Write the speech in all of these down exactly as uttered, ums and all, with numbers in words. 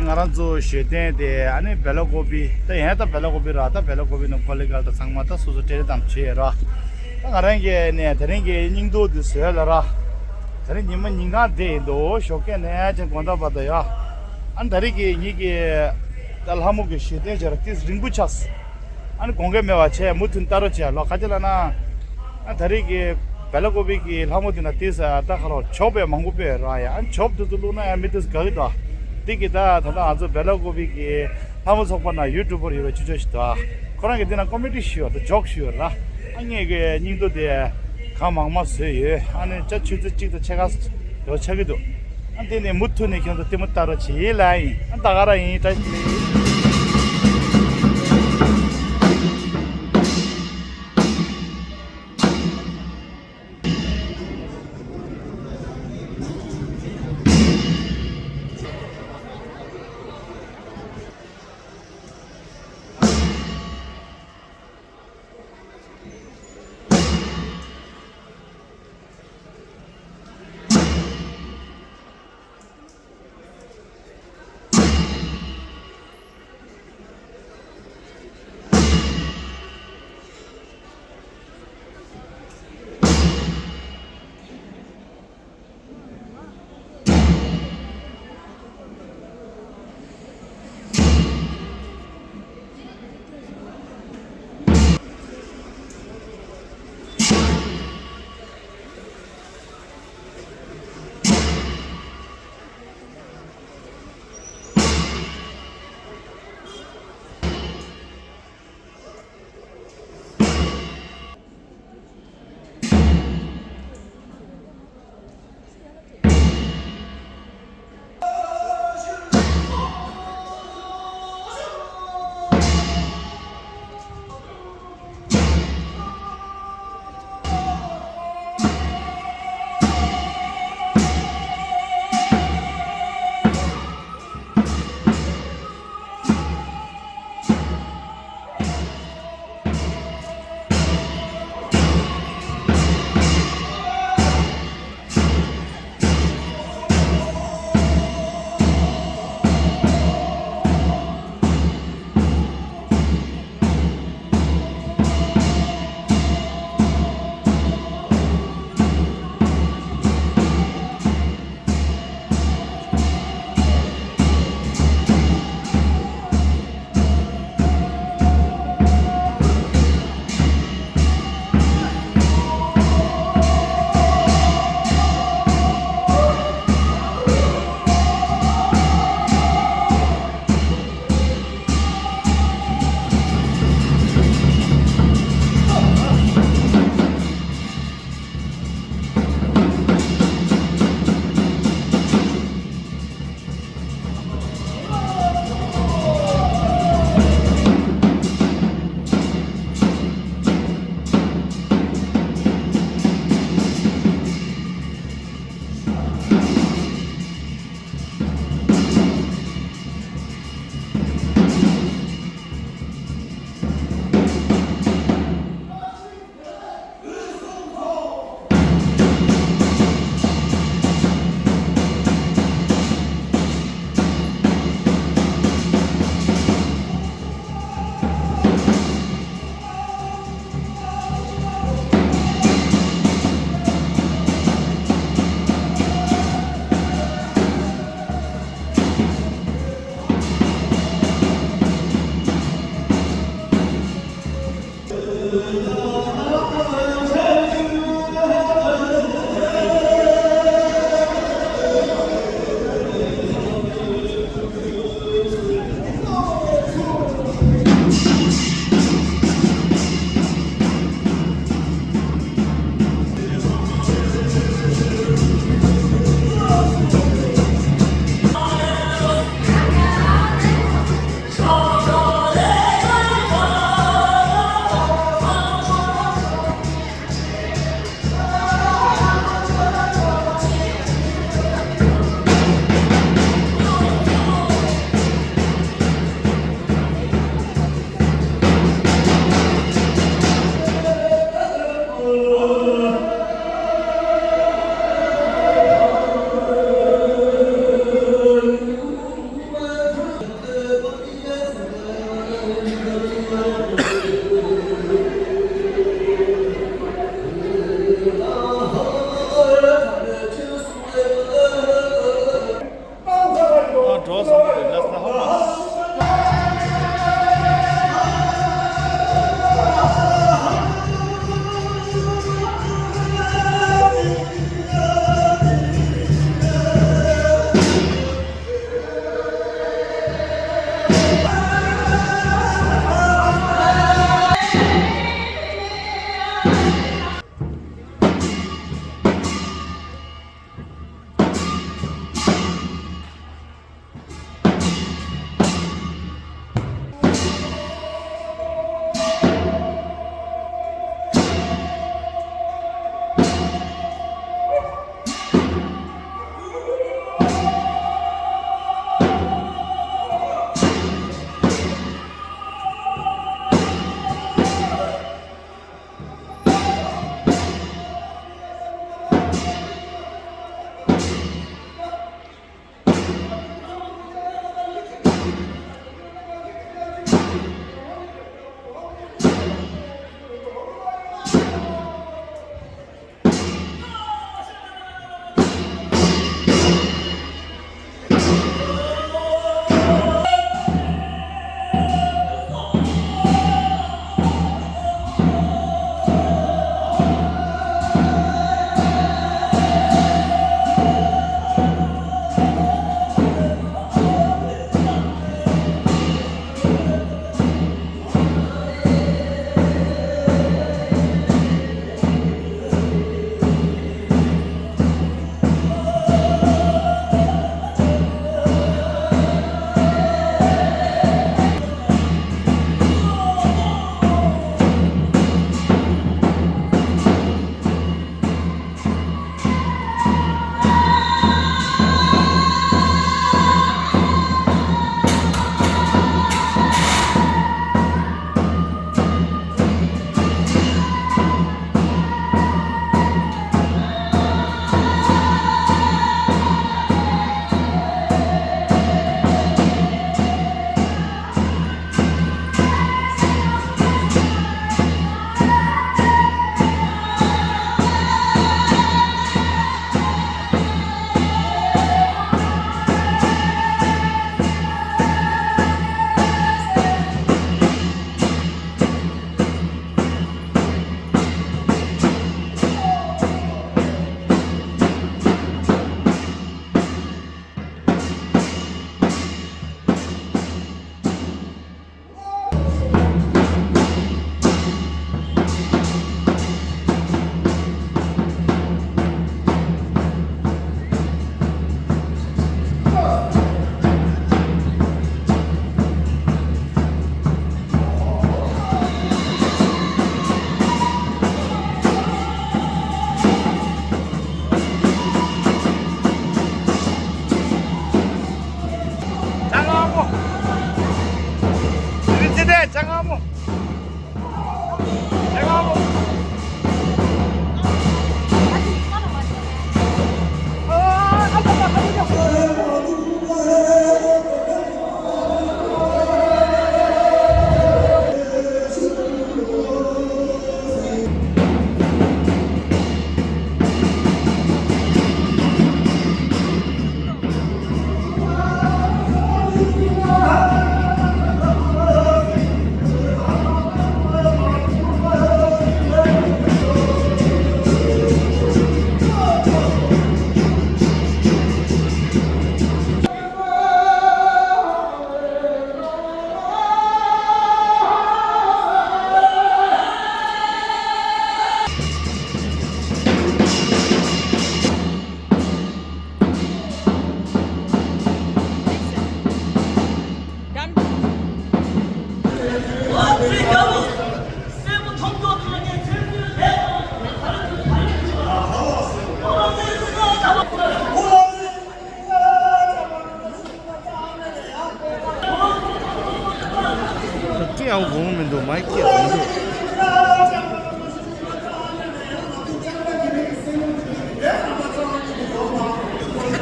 ང་རང་ཚོ་ཞོ་སྟོན་དེ་ཨ་ནི་བེ་ལ་ཀོ་པི་ད་ཡང་ད་བེ་ལ་ཀོ་པི་ར་ད་བེ་ལ་ཀོ་པི་ནང་ཀོ་ལི་གལ་ད་ཚང་མ་ད་སོ་སོ་སྤྲད་དམ་བྱེད་ར། ད་ང་རང་གི་ནས་དེ་རིང་གི་སྙིང་སྟོབས་དེ་བཟོས་ལ་ར། དེ་རིང་ཉི་མ་ཉིན་གང་བསྡད་ཡིན་འདུག་ཞོགས་ཀས་ནས་ཅན་དགོང་དག་བར་དུ་ཡ། ཨ་ནི་ད་རིང་གི་ཉིད་ཀྱི་ད་ལྷ་མོ་གི་ཞོ་སྟོན་བྱས་ར་ཏིས་རིང་པོ་ཆགས། ཨ་ནི་དགོངས་འགལ་མེད་པ་བྱས་མུ་མཐུད་ལྟ་རོགས་བྱས་ལོ་ག་ཅི་ལ་ན། ཨ་ད་རེས་ཀྱི་བེ་ལ་ཀོ་པི་གི་ལྷ་མོ་དེ་ན་ཏིས་ཨ་ད་ཁ་ལོ་ཇོབ་ཡང་མང་པོ་སྤེལ་ར་ཡ། ཨ་ཇོབ་དེ་ཚོ་བླུགས་ན་ཡང་མི་ཏིས་དགའ་གི་འདུག་འདི་གི་ད་ད་ད་ང་ཚོ་བེ་ལ་ཀོ་པི་གི་ལྷ་མོ་ཚོགས་པ་ན་ཡུ་ཊུབ་པར་ཡོད་པའི་ཆུ་ཚོད་ཞིག་འདུག་ཁོ་རང་གི་འདི་ན་ཀོ་མེ་ཌི་ཞུ་ཡོད་ད་ཇོག་ཞུ་ཡོད་ར། ཨ་ངས་གི་སྙིང་སྟོབས་དེ་གང་མང་མང་བཟོས་ཡོད། ཨ་ནི་ཅ་ཆུ་ཚོད་གཅིག་དང་ཕྱེད་ཀ་ཡོད་ཆགས་ཀྱི་འདུག་ཨ་འདི་ནས་མུ་མཐུད་ནས་ཁྱོད་ཚོ་ལྟད་མོ་ལྟ་རོགས་བྱེད་ལ་ཡིན། ཨ་ད་ག་ར་ཡིན་ད། Groß und Last Hoffmann. ཅང་ཨ་མོ། རི་ཚེ་དེ་ཅང་ཨ་མོ། སྐད་ཡག་པོ་གོ་གི་མི་འདུག་མའི་སྐད་གོ་གི་མི་འདུག་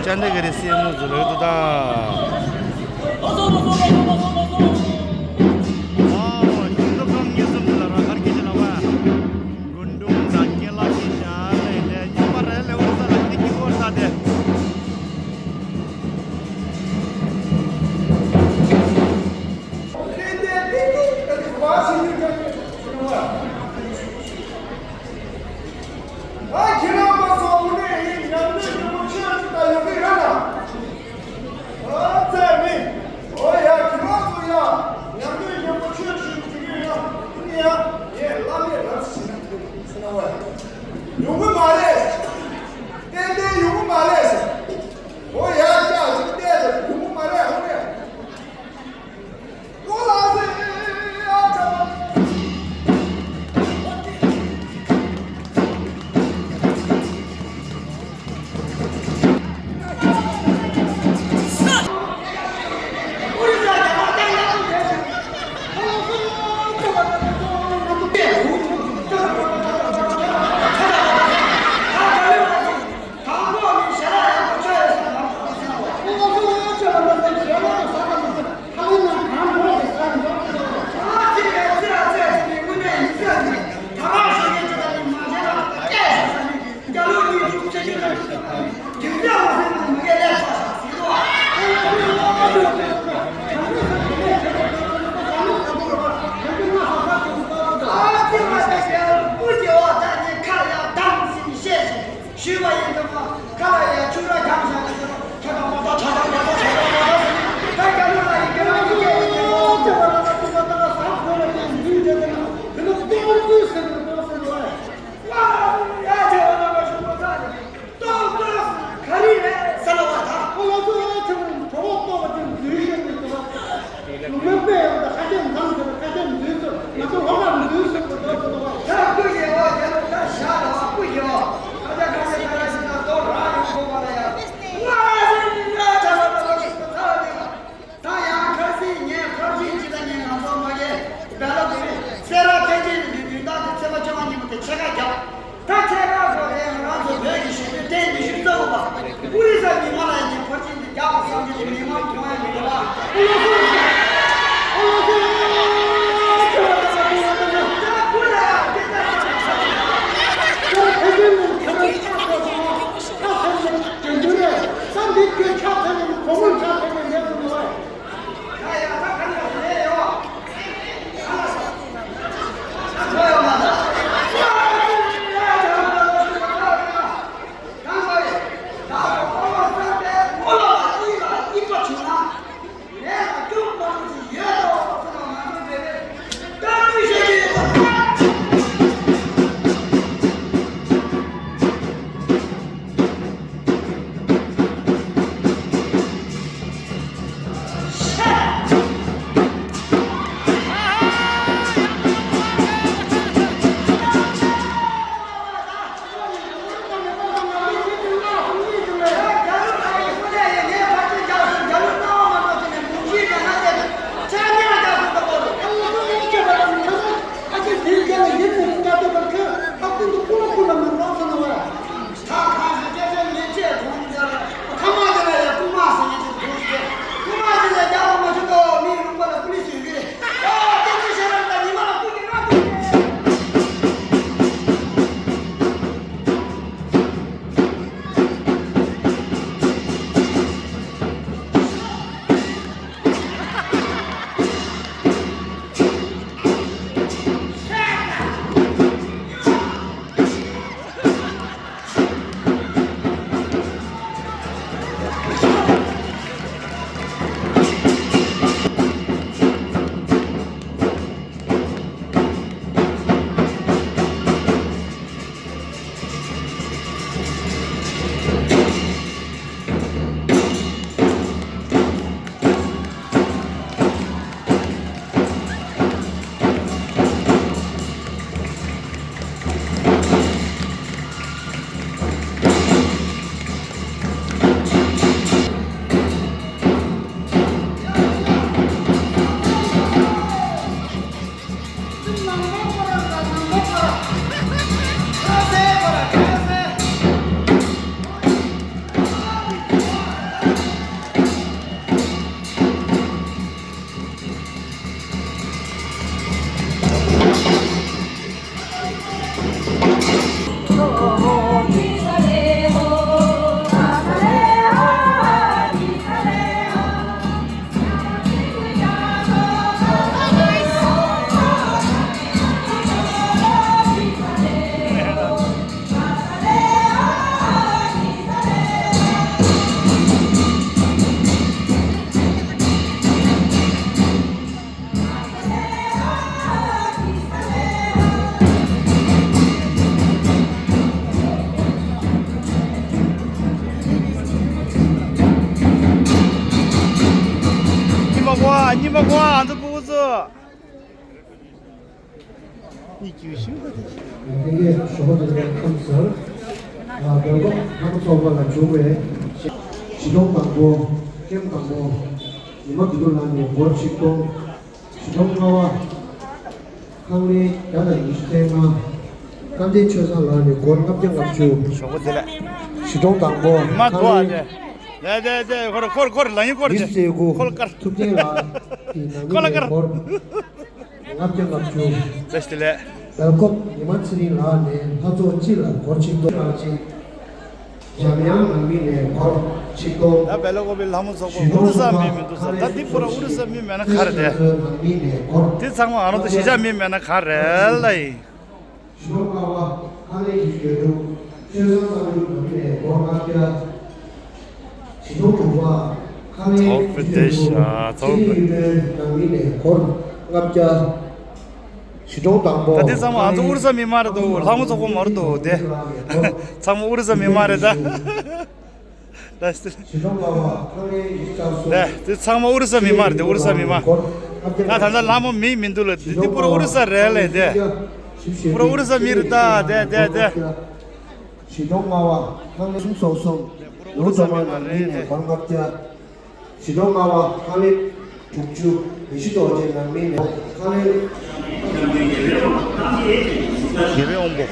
ཅན་དེ་ག་རེ་སེ་མོ་ཟུར་ཡོད་དོ་ད། ཨོ་ཤིང་ཏོག་སྐམ་ངེས་གསུམ་དེ་ལ་རང་གར་སྐད་ཆ་ལ་བ། རྒུན་འབྲུམ་དང་སྐེ་ལ་སྐད་ཆ་ལས་ལས་ཉིན་པ་རེ་ལས་འོར་ས་ལ་ཏི་ཀི་འོར་ས་དེ། ཉི་མ་གོ་ཨ། ཉི་མ་གོ་ཨ། ཨ་ཚོ་ཕྲུ་གུ་ཚོ། ཡིད་སྐྱོ་ཤིང་ག་དེ། དེ་གའི་ཞོགས་པ་དེ་ནས་ཁམས་སུ། ཨ། སྦེལ་ཀོབ་རྣམ་པ་ཚོགས་པ་ལ་འབྱོར་བའི་གཞིས་གྲོང་དང་པོ། ཀེམ་དང་པོ། ཉི་མ་དོན་གྲུབ་ལགས་ནས་སྒོར་ཆིག་སྟོང་། གཞིས་གྲོང་ལྔ་པ། ཁང་ལས་བརྒྱ་དང་ཉི་ཤུ་རྩ་ལྔ། སྐལ་ལྡན་ཆོས་བཟང་ལགས་ནས་སྒོར་ལྔ་བརྒྱ་ལྔ་བཅུ། ཞོགས་པ་བདེ་ལེགས། གཞིས་གྲོང་དང་པོ། མ་དོ་ཨ་ཁང་ལས། དེ། དེ་དེ་དེ། ཁོར་ཁོར་ཁོར་ལ་ཡིན་ཁོར་དེ། ཉི་ཤུ་རྩ་དགུ། ཁོལ་དཀར། ཐུབ་བསྟན་ལགས་ཀྱི་ནང་མི་ནས་སྒོར་ལྔ་བརྒྱ་ལྔ་བཅུ། བཀྲ་ཤིས་བདེ་ལེགས། སྦེལ་ཀོབ་ཉི་མ་ཚེ་རིང་ལགས་ནས་ལྷ་ཚོགས་སྤྱི་ལ་སྒོར་ཆིག་སྟོང་ལགས་ཀྱི། འཇམ་དབྱངས་ནང་མི་ནས་སྒོར་ཆིག་སྟོང་། ད་སྦེལ་ཀོབ་པའི་ལྷ་མོ་ཚོགས་པ་ཨུ་རུ་ས་མི་མི་འདུག་ས། ད་འདི་པུ་ར་ཨུ་རུ་ས་མི་མེད་ན་ག་རེ་རེད། ནང་མི་ནས་སྒོར། དེ་ཚང་མ་ཨ་རོ་ད་གཞིས་ཆགས་མི་མེད་ན་ག་རེ་ལ་ཡིན། གཞིས་གྲོང་ལྔ་པ་ཁང་ལས་ཀྱི་ཡོད་དྲུག་ཆོས་བཟང་བསམ་གྲུབ་ནང་མི་ནས་སྒོར་ལྔ་བརྒྱ། གཞིས་གྲོང་དྲུག་པ་ཁང་ལས་ཀྱི་ཡོད་དྲུག་ཚེ་རིང་ཡུལ་སྒྲོན་ནང་མི་ནས་སྒོར་ལྔ་བརྒྱ། གཞིས་གྲོང་དང་པོ། ད་དེ་ཚང་མ་ང་ཚོ་ཨུ་རུ་ས་མི་མ་རེད་དོ། ལྷ་མོ་ཚོགས་པ་མ་རེད་དོ། དེ་ཚང་མ་ཨུ་རུ་ས་མི་མ་རེད་ད། ད་དེ་ཚང་མ་ཨུ་རུ་ས་མི་མ་རེད་དེ། ཨུ་རུ་ས་མི་མ། ད་ད་ལྟ་ལྷ་མོ་མིག་མི་འདུག་ལ། དེ་དེ་པུ་ར་ཨུ་རུ་ས་རེད་ལ་དེ། པུ་ར་ཨུ་རུ་ས་མི་རེད་ད། དེ་དེ་དེ། གཞིས་གྲོང་ལྔ་པ་ཁང་ལས་གསུམ་སོ་གསུམ། ལུང་སྟོང་མ་ནང་མི་ནས་སྒོར་ལྔ་བརྒྱ། གཞིས་གྲོང་ལྔ་པ་ཁང་ལས་དྲུག་ཅུ། ཡེ་ཤེས་རྡོ་རྗེ་ནང་མི་ནས་ཁང་ལས། ཉེ་བའི་དབང་པོ།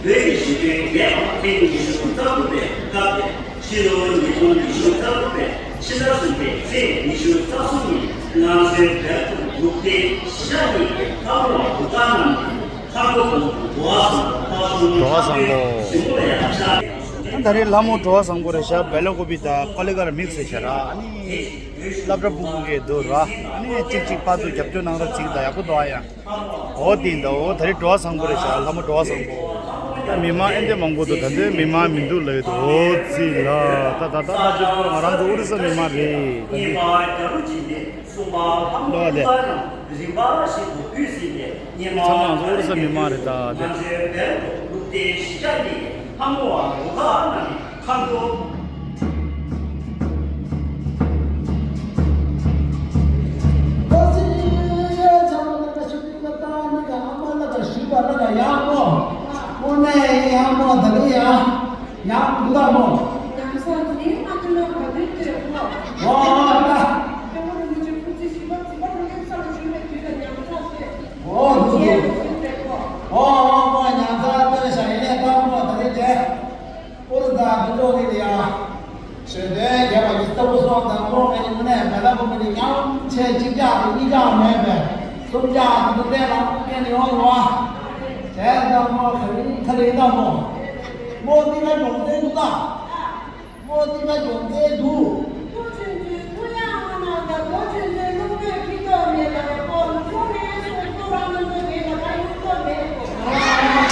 བོད་ཀྱི་གཞིས་སྟོན་རྒྱས་པ་ཐེངས་ཉི་ཤུ་རྩ་དགུ་པའི་སྐབས་དེར་ཕྱི་ལོ་ཉིས་སྟོང་ཉི་ཤུ་རྩ་དགུ་པའི་ཕྱི་ཟླ་གསུམ་པའི་ཚེས་ཉི་ཤུ་རྩ་གསུམ་ཉིན་ང་ཚོའི་བོད་ལུགས་བསྟན་གཞིས་ཆགས་ཀྱི་ལྷ་མོ་བ་འུ་ག་རྣམས་ནས་ལྷ་མགོ་གོང་དུ་འགྲོ་བ་བཟང་པོ་ཁ་ཤོང་འགྲོ་བ་བཟང་པོ། གཞིས་མོ་ལ་ཡང་ཕྱག་ད་རེས་ལྷ་མོ་འགྲོ་བ་བཟང་པོ་རེད་ཤག་བེ་ལ་ཀོ་པི་དང་ཀོ་ལི་གྷལ་མིག་སི་བྱས་ར། ཨ་ནི་སློབ་གྲྭ་ཕྲུ་གུ་གི་འདུག་ར། ཨ་ནི་གཅིག་གཅིག་ཕར་ཚུར་རྒྱབ་སྐྱོར་གནང་རོགས་གཅིག་དང་ཡག་པོ་འདུག་ཨ་ཡ། འོ་དེ་འདྲ་འོ་ད་རེས་འགྲོ་བ་བཟང་པོ་རེད་ཤག་ལྷ་མོ་འགྲོ་བ་བཟང་པོ། ད་མི་མང་ཨེ་འདྲ་མང་པོ་འདུག་ད་འདྲའི་མི་མང་མི་འདུག་ལབ་ཡོད་འདུག་འོ་ཙི་ལ་ད་ད་ད་ད་ང་རང་ཚོ་ཨོ་རི་ས་མི་མང་རེད་ད་འདི། ལོ་ལེ། ཚང་མ་ང་ཚོ་ཨོ་རི་ས་མི་མང་རེད་ད་དེ། ཡང་འདུག་ད་མོ། ཡང་ས་དེའི་ཨ་ཏི་ལ་ག་དུས་དེ་གོ། ཨོ་ཨོ་ད། ཁྱེད་རང་མི་ཚེ་ཁུ་ཚེ་ཞིག་པ་ཚིག་པ་རུ་ལེབ་ས་རུ་ཞུ་མེད་དུས་ལ་ཉམས་ཚགས་ཏེ། ཨོ་འདུག་རྗེས་འདུག་རུ་ཞུ་མེད་གོ། ཨོ་ཨོ་མོ་ཉམས་ཚགས་ཏེ་ཞག་ཡིན་ནས་ད་མོ་ད་རེས་རྗེས། ཨོ་རི་ད་འདུག་འགྲོ་གི་ལ་ཡ། ཞོ་སྟོན་རྒྱབ་པ་ཡི་ལྟ་བུ་སོགས་དང་མོ་ང་ཡི་མི་ནས་མེ་ལ་བུ་མི་ནི་ཡང་ཆེ་གཅིག་ཀྱག་དང་གཉིས་ཀྱག་མེད་པས་གསུམ་ཀྱག་དང་དུ་ལྟས་ལ་ཀུ་ཀན་ཡོང་བ། བྱས་ཙང་མོ་ག་རིང་ག་རིང་དང་མོ། མོ་འདི་ང་ཡོང་ཚེ་འདུག་ད། མོ་འདི་ང་ཡོང་ཚེ་འདུག་ཐུགས་ཆེན་པོའི་ཐུགས་ཡང་ང་ནང་དང་མོ་ཆེན་པོའི་ལུང་པའི་ཁྱི་ཏོག་མེད་ལ་ཁོ་ལུང་ཁྱོ་མེད་སོང་ཁོ་རང་ནང་དུ་མེད་ལ་ད་ཡོང་ཐོག་མེད་གོ། མོ་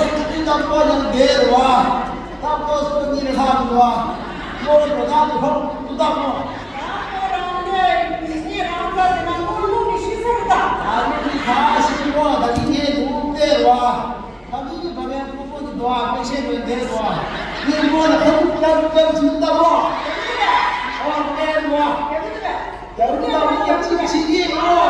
ཆེན་པོའི་ད་མོ་ཡང་བསྡད་རེད་བ། ད་ཁོ་སོ་གཉིས་ལྷག་འདུག་བ། ཁོ་འགྲོ་སྟངས་དེ་ཁོ་འདུག་ད་མོ། ད་ཁོ་རང་ནས་མི་སྐྱེ་རང་ཚ་དེ་ན་ཁོ་ལུང་གི་ཤི་ས་རེད་ད། ད་ནི་མི་ཁ་ཤི་མོ་ད་ནི་ངས་འདུག་བལྟས་རེད་བ། ད་ནི་ནི་བ་མའི་ཁོ་ཁོ་ནི་འདུག་བ་དཔེ་ཤེས་འདུག་བལྟས་རེད་བ། ནི་མོ་ལ་ཁ་ཐུག་ཀྱང་ཀྱང་ཅིག་ལྟ་བ། ཨོ་བལྟས་རེད་བ། ད་ནི་ད་མོ་ཅིག་ཅིག་ཡིན་ཨོ།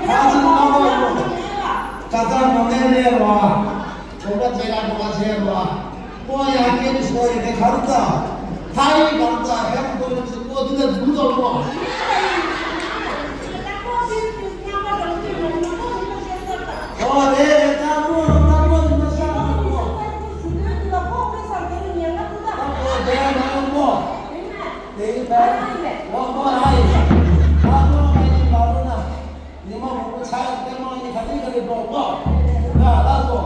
ཁ་སང་ནང་པ་ཡོད། ཁ་སང་ནང་པ་ཡོད། ཁ་སང་ནང་ནས་ལས་རོ། ཁོང་པ་ཚེ་རང་གོ་བ་ཚེ་རོ། ཁོང་ཡང་སྐྱེ་མི་སོ་ཡི་གེ་གར་ཙ། ཐ་ཡི་གར་ཙ་ཧེ་མ་ཁོ་རེ་ཚོ་ཁོ་འདི་ལ་འཛུལ་ཙོ་ཁོ། ཁོ་རེ་རེ་ད་ཁོ་ད་ཁོ་འདི་ལ་ཤ་ར་ཁོ། ད་ཁོ་དེ་ན་ཁོ། དེ་ཡིན་པས། ལོག་གོ་ར་ཡིན། ད་ལོག་མ་ཡིན་པ་རུ་ན། ཉི་མ་མང་པོ་ཆགས་ཏེ་མ་ཡིན་ཁ་ཏིག་ཁ་ཏིག་འགྲོ་གོ། ང་ལ་སོ།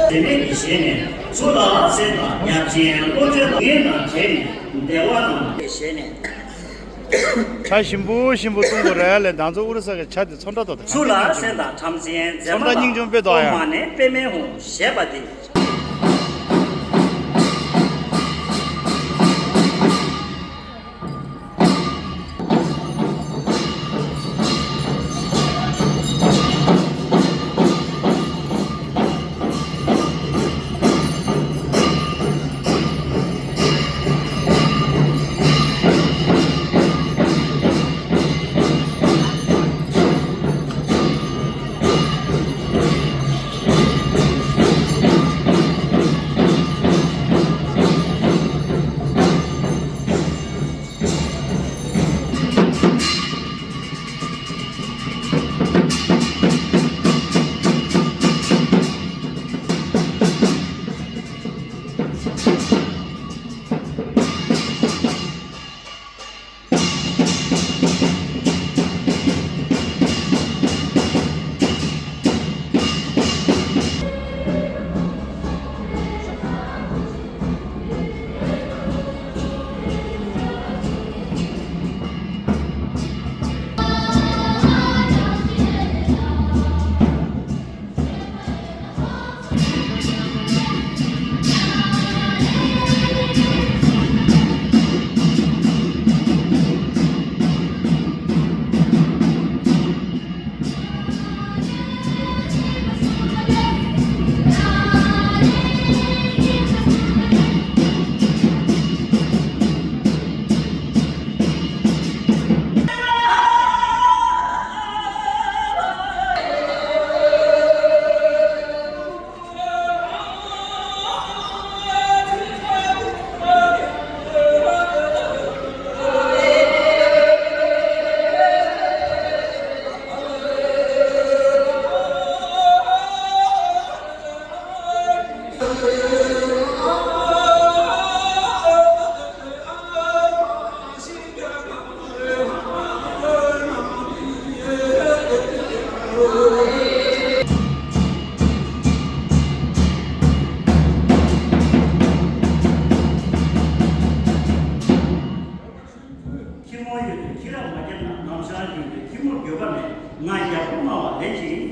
དེ་ནས་ཀྱི་ཞལ་ནས་ཚུར་ལ་སེམས་དང་ཡབ་ཆེན་བློ་གྲོས་ངན་དང་བྲལ་ནས་བདེ་བ་དང་ཞལ་ནས། ཇ་ཞིམ་པོ་ཞིམ་པོ་བཏུང་དགོས་རེད་ལས་ང་ཚོ་ཨུ་རུ་ས་གི་ཇ་དེ་ཚོན་ཁྲ་ཏོག་ཏོ་གང་ཚུར་ལ་ཐིག་སེམས་དང་བྲམ་ཟེ་མཛད་ཚོན་ཁྲ་སྙིང་རྗེ་པོ་དཔེ་ཏོག་ཡ། མ་ནས་པདྨའི་ཧཱུྃ་ཞེས་པ་འདི།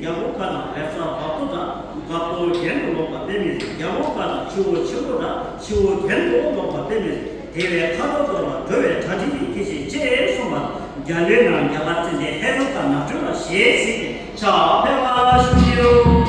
རྒྱལ་པོ་ཁ་དང་རེག་ས་བ་ཏོ་དང་། བ་ཏོ་གྱེན་དུ་ལོག་པ་དཔེ་མི་སྲིད། རྒྱལ་པོ་ཁ་དང་ཆུ་བོ་ཆེན་པོ་དང་། ཆུ་བོ་གྱེན་དུ་ལོག་པ་དཔེ་མི་སྲིད། དེ་བས་ཁ་དོག་སྟོར་བ་འགྲོ་བའི་གྲ་སྒྲིག་གི་སྐྱེ་ཤེས་ཅེས་གསུངས་པ། རྒྱ་ལོའི་ནང་རྒྱ་གར་ཚེ་འདས་ཧེ་རུ་ཀ་ནག་ཕྲུག་ལ་ཞེས་གཟིགས་ཏེ་ཕྱག་འཚལ་བ་ཞུ་ཞུ།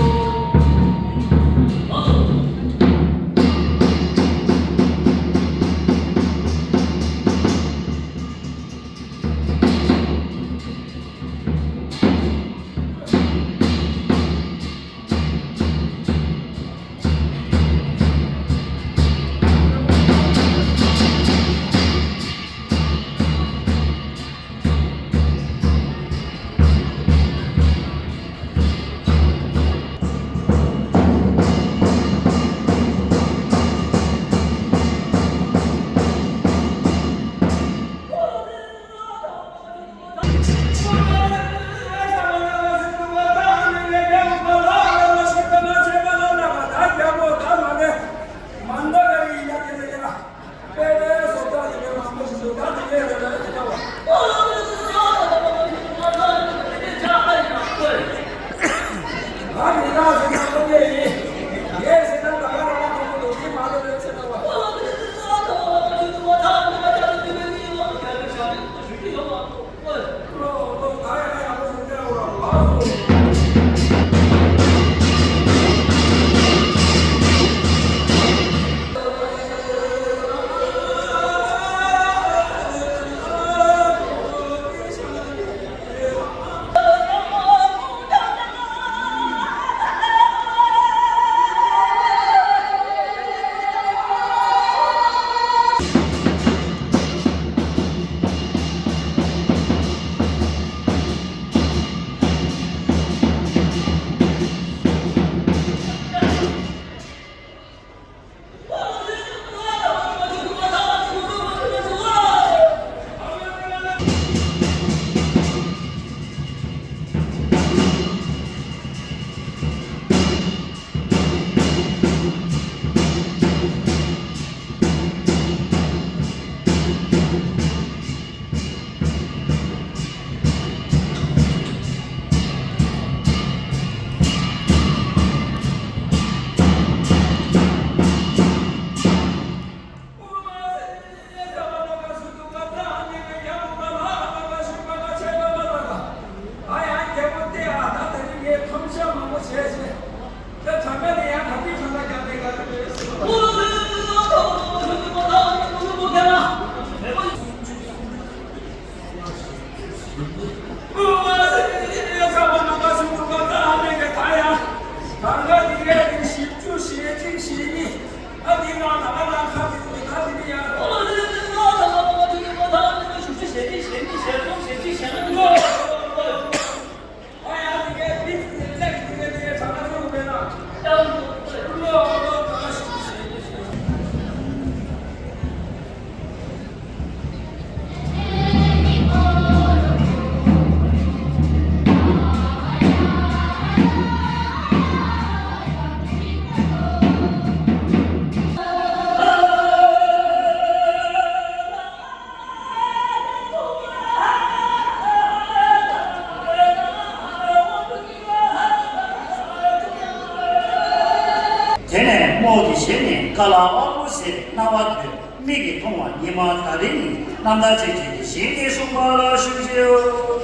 དེ་ནས་རྨོག་གི་ཞལ་ནས་ཀ་ལ་པ་པོ་ཟེར་རྣ་བ་ཐོས། མིག་གིས་མཐོང་བ་ཉི་མ་ཟླ་རེ་ཡིན། རྣམ་ཐར་ཅན་གྱི་ཞིང་གི་གསུངས་པ་ལ་ཞུ་ཞེའོ།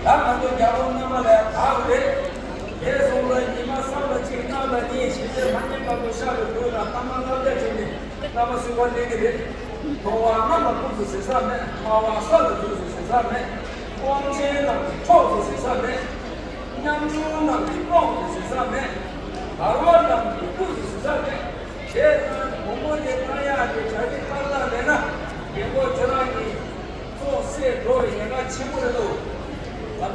ད་ང་ཚོ་རྒྱལ་པོ་རྣམ་པ་ལ་བདག་རེད། དེ་སོང་ལ་ཉི་མ་བསམ་པ་གཅིག་གནམ་ལ་གཉིས་ཞིག་དེ་མ་ཉན་པ་དུ་ཤར་རུ་དགོས་ལ་གཏའ་མ་བསླབ་བྱ་བྱས་ནས་གནམ་མ་སུ་བ་ལེན་གི་རེད། ཐོ་བ་གནམ་ལ་ཕུབ་ཏུ་ཟེར་ས་མེད། མ་ སྨྲ་བ་ས་ལ་འཇུག་ཟེར་ས་མེད། དབང་ཆེན་རྣམས་ཀྱི་གྲོགས་སུ་ཟེར་ས་མེད། ཉམ་ཆུང་རྣམས་ཀྱི་དཔུང་སུ་ཟེར་ས་མེད། དར་བ་རྣམས་ཀྱི་སྐུ་སུ་ཟེར་ས་མེད། དེ་ལྟར་བུ་མོ་དེ་གནང་ཡག་གི་གྲ་སྒྲིག་ཏག་ཏག་མེད་ན། རྒན་པོ་ཁྱོད་རང་གིས་ཚོགས་སེ་འགྲོ་བའི་ཉེན་ཁ་ཆེན་པོ་རེད་འདུག་ཨ་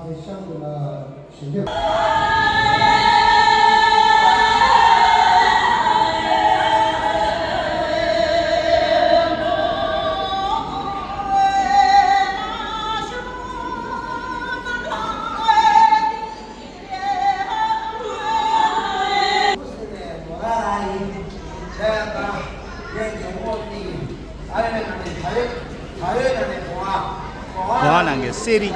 དེ་ཤང་དུ་ལ་ཞིང་ཁྱབ། གོང་ནང་གི་གསེར་རི།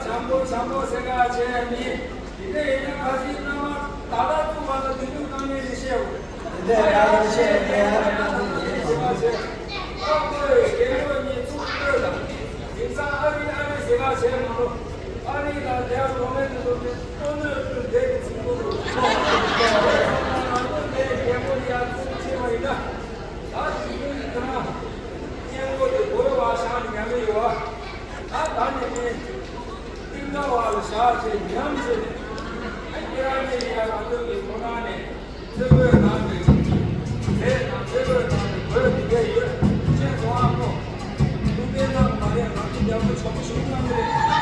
བྱམས་པོ་བྱམས་པོ་ཟེར་ག་བྱས་ནི། དེ་འདྲ་ཡིན་ན་ཁ་སང་རྣམ་པ་ད་ལྟ་ཚུགས་པ་ལ་དུས་དུས་གང་ནས་ནི་བཤད་འོ། དེ་འདྲ་ཡང་བཤད་ནས་ཟེར་ག་བྱས། ཨ་ཁོས་རྒན་ལོ་གཉིས་ཚུགས་བསྟོད་དང་། དེང་སང་ཨ་རི་ཨ་རི་ཟེར་ག་བྱས་མ་གཏོགས། ཨ་རི་དང་དེ་ག་གོང་མའི་དུས་དུ་ནི་ལྟོ་སྣོད་བཀྲུས་བསྡད་ཀྱི་ཚིག་པོ་འདུག་ང་ཚོ་འདི་རྒན་པོ་ཡར་ཚུགས་བྱས་པ་ཡིན་ན། ད་དུས་དུས་ཁོ་རང་སྐྱེ་བོ་དེ་སྒོ་ར་བ་ཤང་ཉམས་ཡོད་བ། ད་ད་ནི་ནི་ཏིང་ངེ་བ་ལ་བཞག་ཅེས་ཉམས་ཟེར་ནས། ཨ་ཁྱེད་རང་གཉིས་ཡ་ང་ཚོ་གི་ཁོ་ན་ནས་ཚེ་གོས་ནང་གི་ལས་དང་ཚེ་གོས་ནང་གི་གོས་དེ་གས་ཡོད་ཅེས་གསུང་ཨ་ཁོ། ཐུགས་ཕན་གནང་མ་རེད། ང་ཚོ་རྒྱལ་པོ་ཆེན་པོ་ཞིག་གནང་གི་རེད།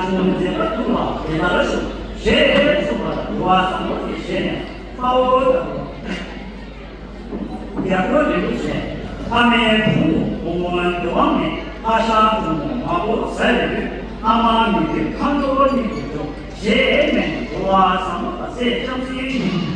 ཆུང་མཛད་པ་ཐུགས་ལ་དེ་ལྟར་ཞུ། ཞེས་གསུངས་པ་ལ་འགྲོ་བ་བཟང་པོ་དེ་བཞེས་ནས་དཔའ་བོ་དང་། རྒྱལ་པོ་རིན་པོ་ཆེ་ཕ་མའི་ཕུང་པོ་ཕུང་པོ་འདོད་དབང་མེད། ཨ་ཞང་ཕུང་པོ་མང་པོ་ཟ་བའི་དུས། ཨ་མ་མི་བདེ་ཁམས་ལོག་གཉིད་དུ་འཇོག་ཞེས་སྨྲས་ནས་འགྲོ་བ་བཟང་པོ་དང་སྲས་ལྕམ་སྲིང་ཡིན།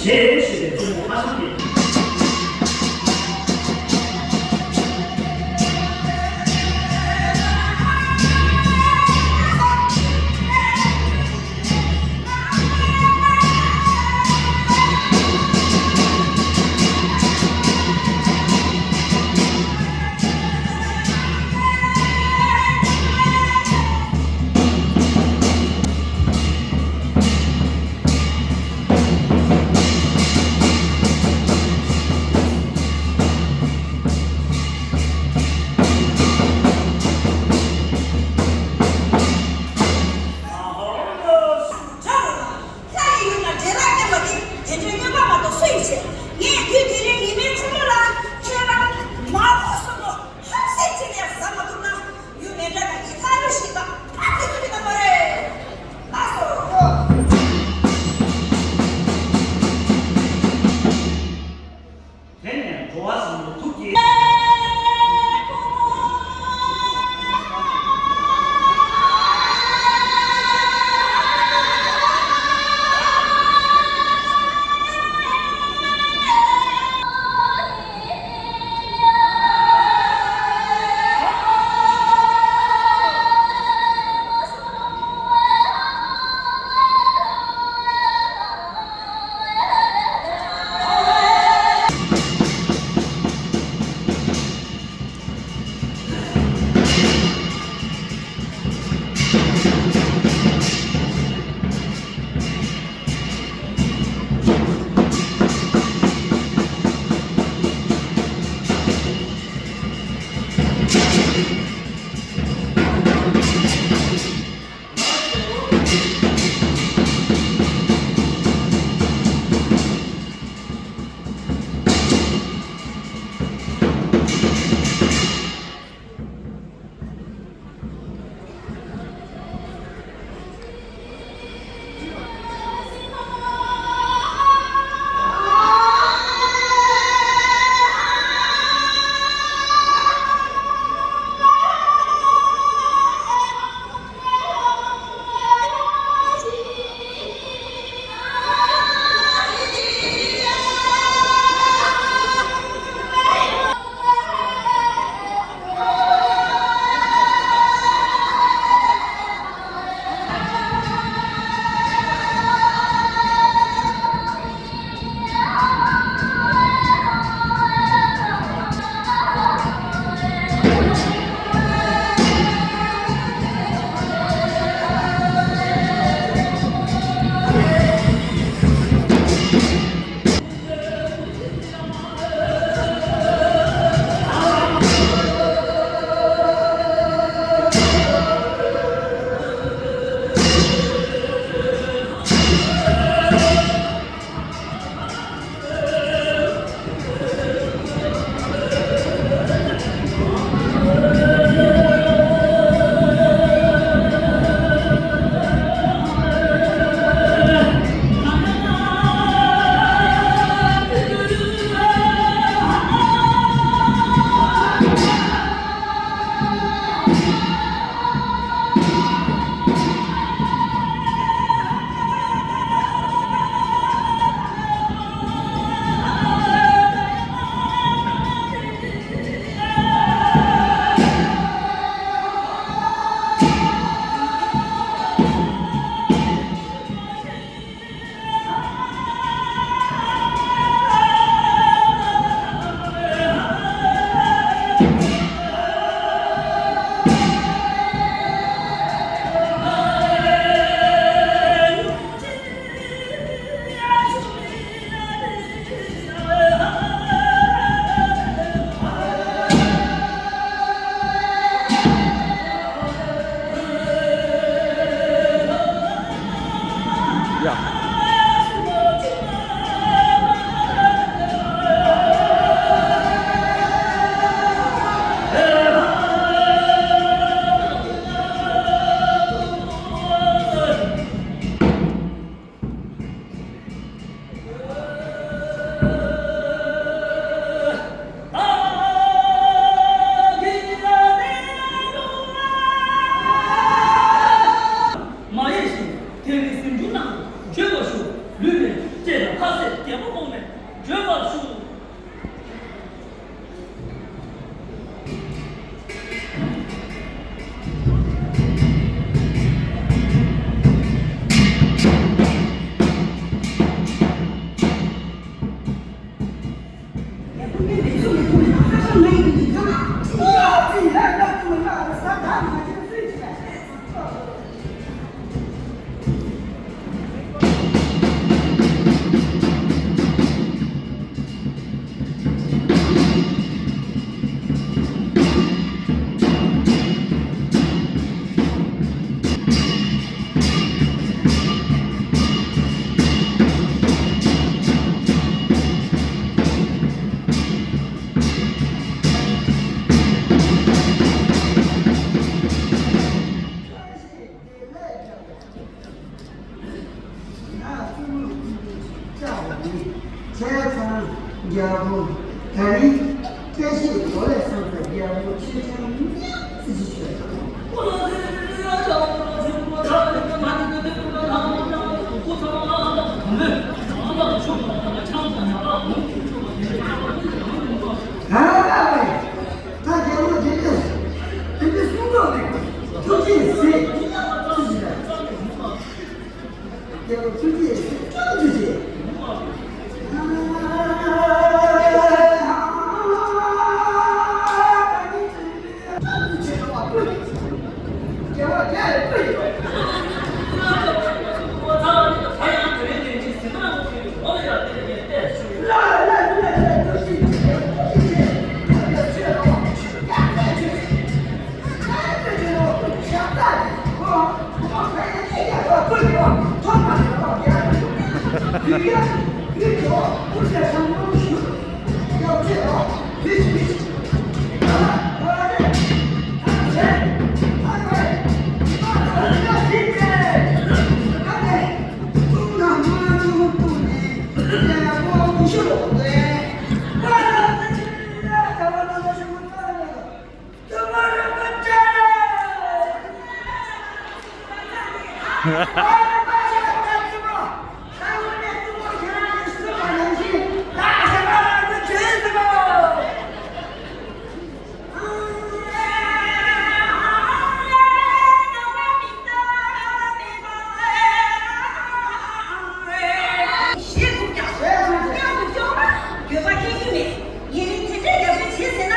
རེད་ཞེས་པའི་གསུང་གོ་ཁ་སང་གི། ད་རྒྱལ་པོ་དེ་འདྲ་དེ་འདྲ་གསུང་རོགས་གནང་། ཐུགས་རྗེ་ཆེ། རྒྱལ་པོ་ཐུགས་རྗེ་ཆེ། ཐུགས་རྗེ་ཆེ། ཡིན་ནའི་དེ་འདྲའི་རྒྱབ་སྐྱོར་བྱེད་ཟེར་ན།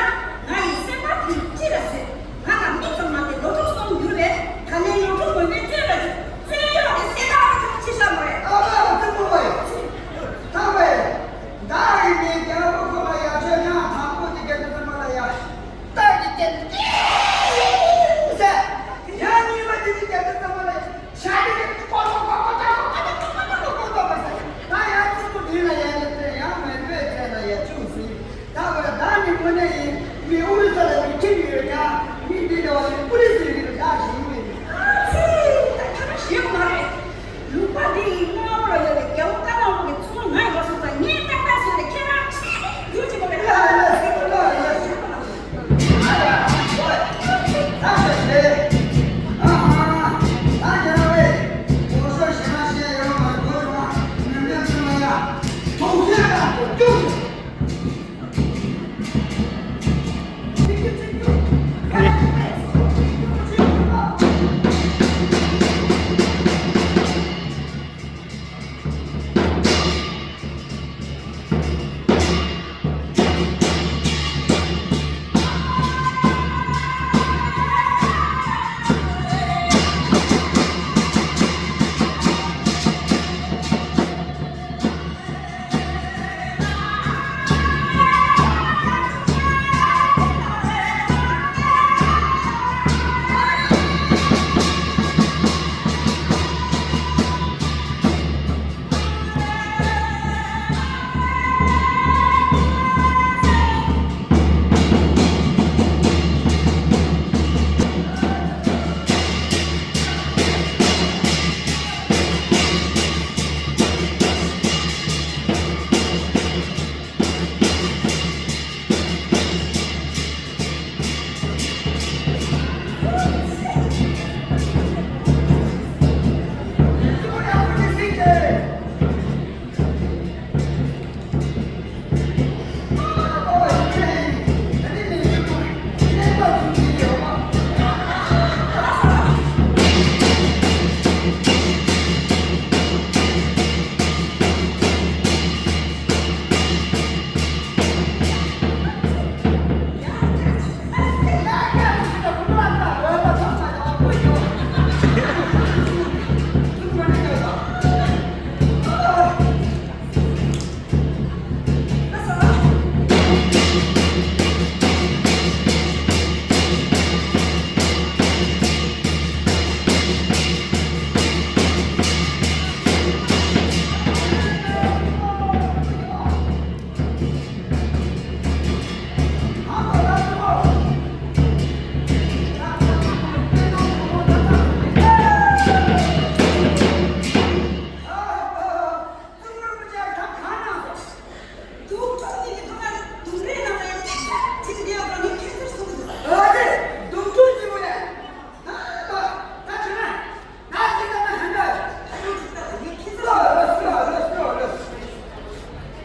ང་ཡི་སེམས་པ་དེ་ཅི་ལ་ཟེར། ང་དང་མི་ཚང་མ་དེ་ལོ་དྲུག་སོང་ཡོད་པས། ད་ལན་ལོ་དྲུག་ངོ་མའི་རྩོད་པ་ཅིག་རྩོད་ཡོང་དེ་སེམས་ཐག་ཆོད་ཅི་བྱ་མོ་རེད། ཨ་ཕ་ལ་ཙི་མོ་བ་ཡོད་ཚེ། ཐང་བས། ད་ཡིན་ནའི་རྒྱལ་པོ་ཁོ་ལ་ཡ་ཆོས་ཉང་དང་པོ་དེ་ག་དུ་ཙི་མོ་ལ་ཡ། ད་ཡི་ཀྱེ་ཟེར། ཡང་གཉིས་པ་དེ་གི་ག་དུ་ཙི་མོ་ལ་ཡ། ཤ་དེ་གི་ཀོ་ཀོ་ཀོ་ཀོ་ཀོ་ཀོ་ཀོ་ཀོ་ཀོ་ཀོ་ཀོ་ཀོ་ཟེར། ད་ཡང་ཙི་མོ་དེ་ལ་ཡ་ཡ་ཟེར། ཡང་མེ་བོད་ཚལ་ལ་ཡ་ཆུང་ཟེར། ད་བར་ད་ནི་དངོས་གནས་ཡིན། མི་ཨུ་རུ་ས་ལ་མི་ཁྲིད་ཀྱི་ཡོད་ཀྱང་མི་འདི་འདྲ་བ་ནི་ཨུ་རུ་སུའི་རིགས་ལ་བདག་ཞིག་ཡིན་མིན། ཨ་ཙི། ད་ཁྱོད་རང་ཞེད་མ་རེད། ལུང་པ་འདི་ཡི་སྔ་བོ་ལ་ཡོད་པའི་རྒྱལ་པོ་ཀ་ལ་འོག་གི་ཚོང་ང་ཡི་བ་སོང་ཙང་ངས་ཏག་ཏག་ཟེར་ནས་ཁྱེད་རང་ཆེད་ནས་རྒྱུ་ཅི་མ་རེད། ལ་ལ་ཟེར་གོ་ལ་ལ་ཟེར་གོ་ལ།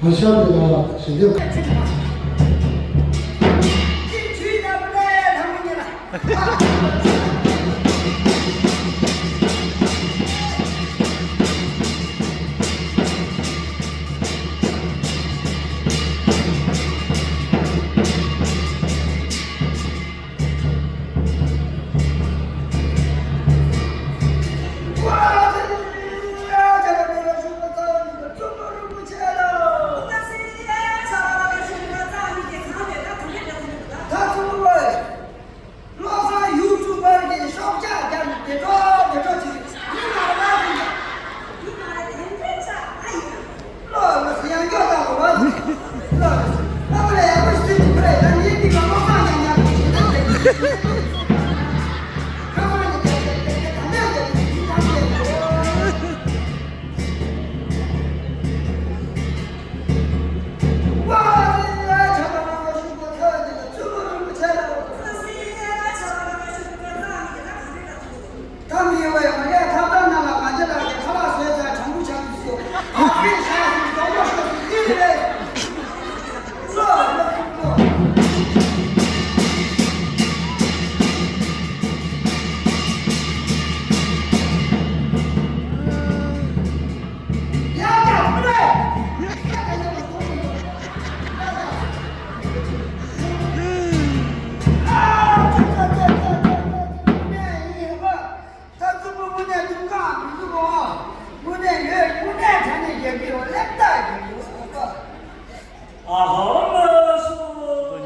ང་ཤར་བའི་ལ་ཞིང་ཁམས། བློ་བཟང་ཡུ་ཊུབ་པར་གྱི་ཤོག་ཆག་རྒྱབ་ནས་བདེ་འགྲོ་བདེ་འགྲོ་བྱེད་ཀྱི་མི་མ་རེད་པ། མི་མ་རེད། དེ་འདྲའི་ཆགས་ཨ་ཡིན། ལོ་ལོ་ཡང་སྐྱོ་ལྟ་བུ་བ། ལོ་ལོ་ལ་མ་ལ་ཡག་པོ་ཞིག་ཐུབ་ཀྱི་རེད། ད་ངས་འདི་ག་མོ་སང་ཡང་ཡག་པོ་ཞིག་ཐུབ་ཀྱི་རེད།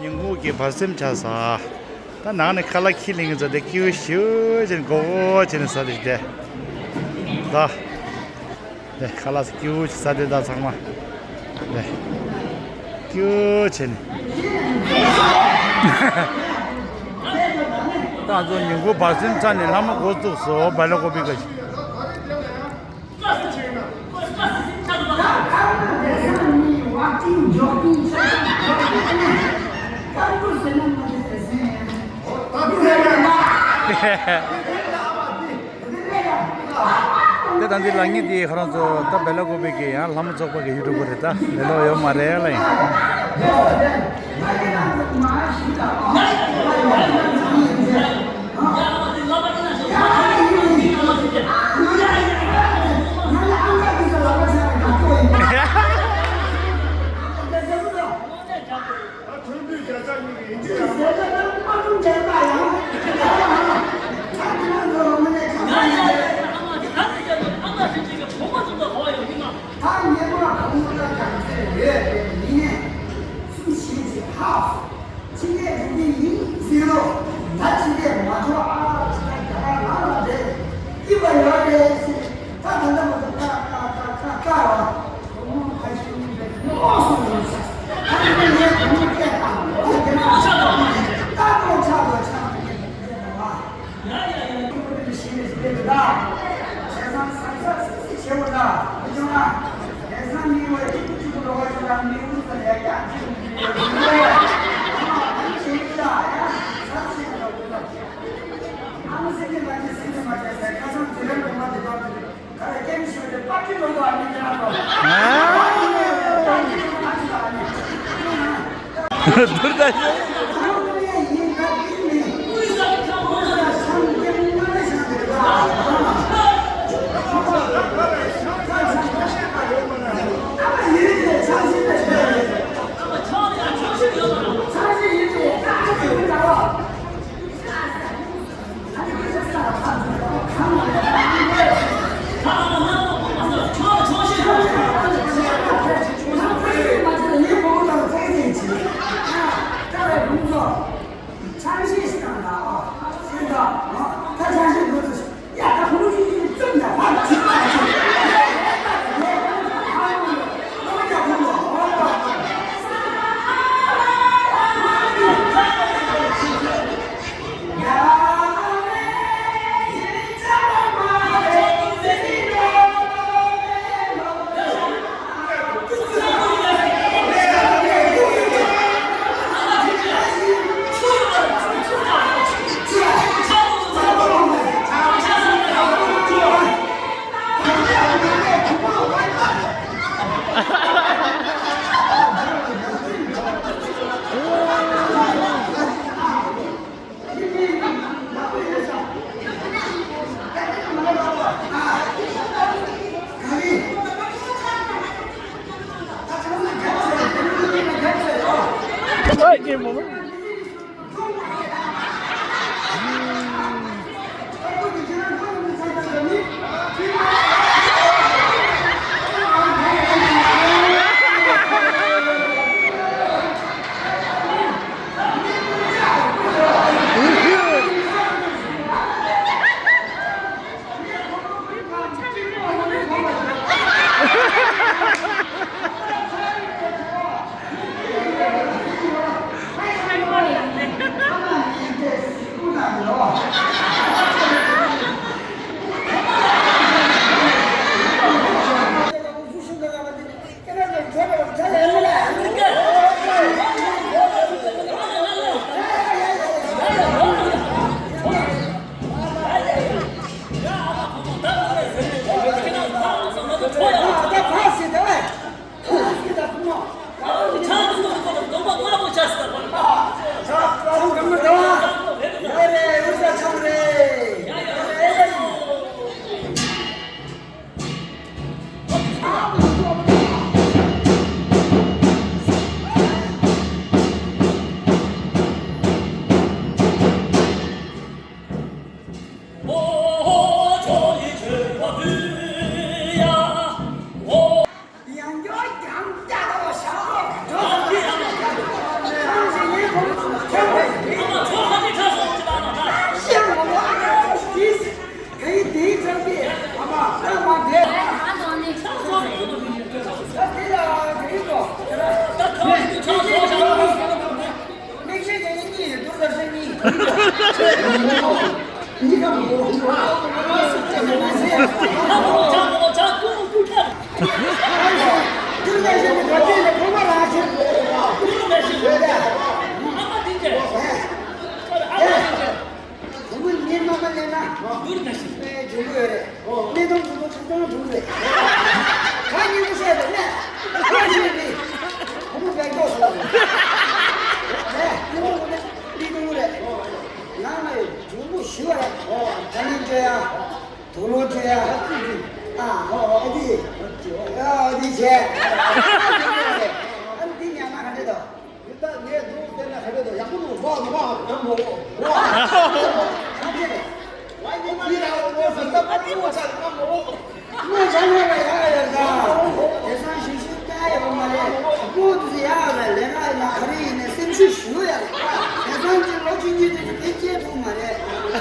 ཉིན་གུང་གི་བར་སེམས་ཆགས་ས། ད་ནང་ནས་ཁ་ལག་ཁྱི་ལིང་ཟ་དེ་ཀིའུ་ཤིའུ་བྱས་ནས་མགོ་སྐོར་བྱས་ནས་ཟ་དེ་བསྡད། ད། དེ་ཁ་ལག་ཀིའུ་ཅིག་ཟ་དེ་ད་ཚང་མ། དེ། ཀིའུ་བྱས་ནས། ད་ང་ཚོ་ཉིན་གུང་བར་སེམས་ཚར་ནས་ལྷ་མོ་འགོ་བཙུགས་སོ། སྦེ་ལ་ཀོ་པི་ག་ཞིག་དེ་དང་དེ་ལ་ངེད་དེ་ཁོ་རང་ཚོ་ད་སྦེ་ལ་ཀོ་པི་གི་ཡང་ལྷ་མོ་ཚོགས་པ་གི་ཡུ་ཊུབ་པ་རེད། ད་ལེ་ལོ་ཡོད་མ་རེད་ལ་ཡིན། ཕྱི་ལས་འགྲོ་གི་ཡིན་ཟེར་རོ། ད་ཕྱི་ལས་མ་འགྲོ་ཨ། ད་རྒྱ་གར་ནང་ལ་རེད། སྐྱིད་པ་ཡོད་རེད་ཟེར། ད་ད་ལྟ་མ་གཏོགས་ཀ་ཀ་ཀ་ཀ་ཀ་བ། བུ་མོ་ཕ་ཤུལ་མི་རེད། མོ་སོང་རེད་ཟེར། ད་ནི་ངའི་བུ་མོ་སྐད་བཏང་། ཨོ་དེ་ན་ཆགས་པ་མ་རེད། ད་ནོ་ཆགས་པ་ཆགས་པ་སྐད་བཏང་བ། ཡ་ཡ་ཡ། ཁྱོད་ཀྱི་ཞིང་ལས་ཞིག་ལས་འདུག་ད། བྱས་ཙང་བསམ་ས་སི་སི་བྱེད་འོ་ད། མི་ཆུང་ང་། བྱས་ཙང་མི་བ་གཅིག་པུ་གཅིག་པུ་འགྲོ་བ་ཞིག་ལ་མི་འུ་ཚོ་ལས་ཀྱང་གཅིག་པུ་གཅིག་པུ་འགྲོ་བ། ཨ་མ་ཨ་མ་བྱེད་ཀྱི་ད་ཡ། ས་ཆེ་ག་ལ་འུ་ལ། ཨ་མ་སེ་ཀྱི་ལ་ཅི་སེ་ཀྱི་མ་བྱས་ཟེར། ཁ་སང་དེ་རིང་དགོང་མོ་དེ་དག་དེ་རེད། ཁ་ལ་སྐྱེམས་ཤོར་ཏེ་པར་ཅི་འགྲོ་དགོས་ཨ་མི་ཁྱེད་རང་ཚོ། ཨ། པར་ཅི་འགྲོ་ཨ་ཅི་ད་ཨ་མི། དུར་ད་ཤོད། དུ་མ་ངའི་མ་མ་ལེན་ན། ཨོ། འདུར་ན་ཤི། ཨེ། འབྱུང་གི་ཡོད་རེད། ཨོ། གནས་སྟངས་འདུག་ན་ཐུག་སྟངས་འདུག་རེད། ད་ཉིན་མོ་བཤད་དེ་ནས། ཁ་ཤས་ནི། ཁོ་མོ་བེད་སྐྱོག་སོང་རེད། ཨེ། ཉིན་མོ་ངོ་ནས་གནས་སྟངས་རེད། ནང་ལ་འབྱུང་པོ་ཞུ་བ་རེད། ཨོ། ད་ནི་འདྲ་ཡ། དུག་ལོག་འདྲ་ཡ། ཨ། ཨོ། ཨ་དེ། ཨ་དེ་བྱས། ཨ་འདི་ཉག་མ་ག་འདྲ་འདུག་འདི་ལྟ་ངས་འདུག་བལྟས་ན་ག་འདྲ་འདུག་ཡག་པོ་འདུག་བ་མ་བ་ཡང་མ་འོ་བ། ཨ་ཅེ། བ་ཡིན་མ་ཡིན་ལ་འོ་བ་ཟ་ད་པ་ཏི་བ་ཟ་ཡང་མ་འོ། དངོས་བྱ་ངོ་ལ་ཡག་ཡོད་ད། དེ་སང་ཞིག་ཞིག་བལྟ་ཡོད་མ་རེད། དངོས་དུ་ཡག་ཡོད་ལས་ཀ་ཡིན་ན་ག་རེ་ཡིན་ནའི་སེམས་ཤུགས་ཞུ་ཡ་རེད། དེ་སང་ཅི་ལོ་གཅིག་གཉིས་དེ་ཚོ་ཕན་ཆད་ཐུབ་མ་རེད།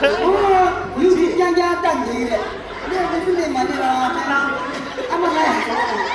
ཨོ། ཡུ་ཊུབ་རྐྱང་རྐྱང་ལྟ་འདི་རེད། ནས་ནས་ནས་མ་ནས་རང་ཨ་མ་ལ།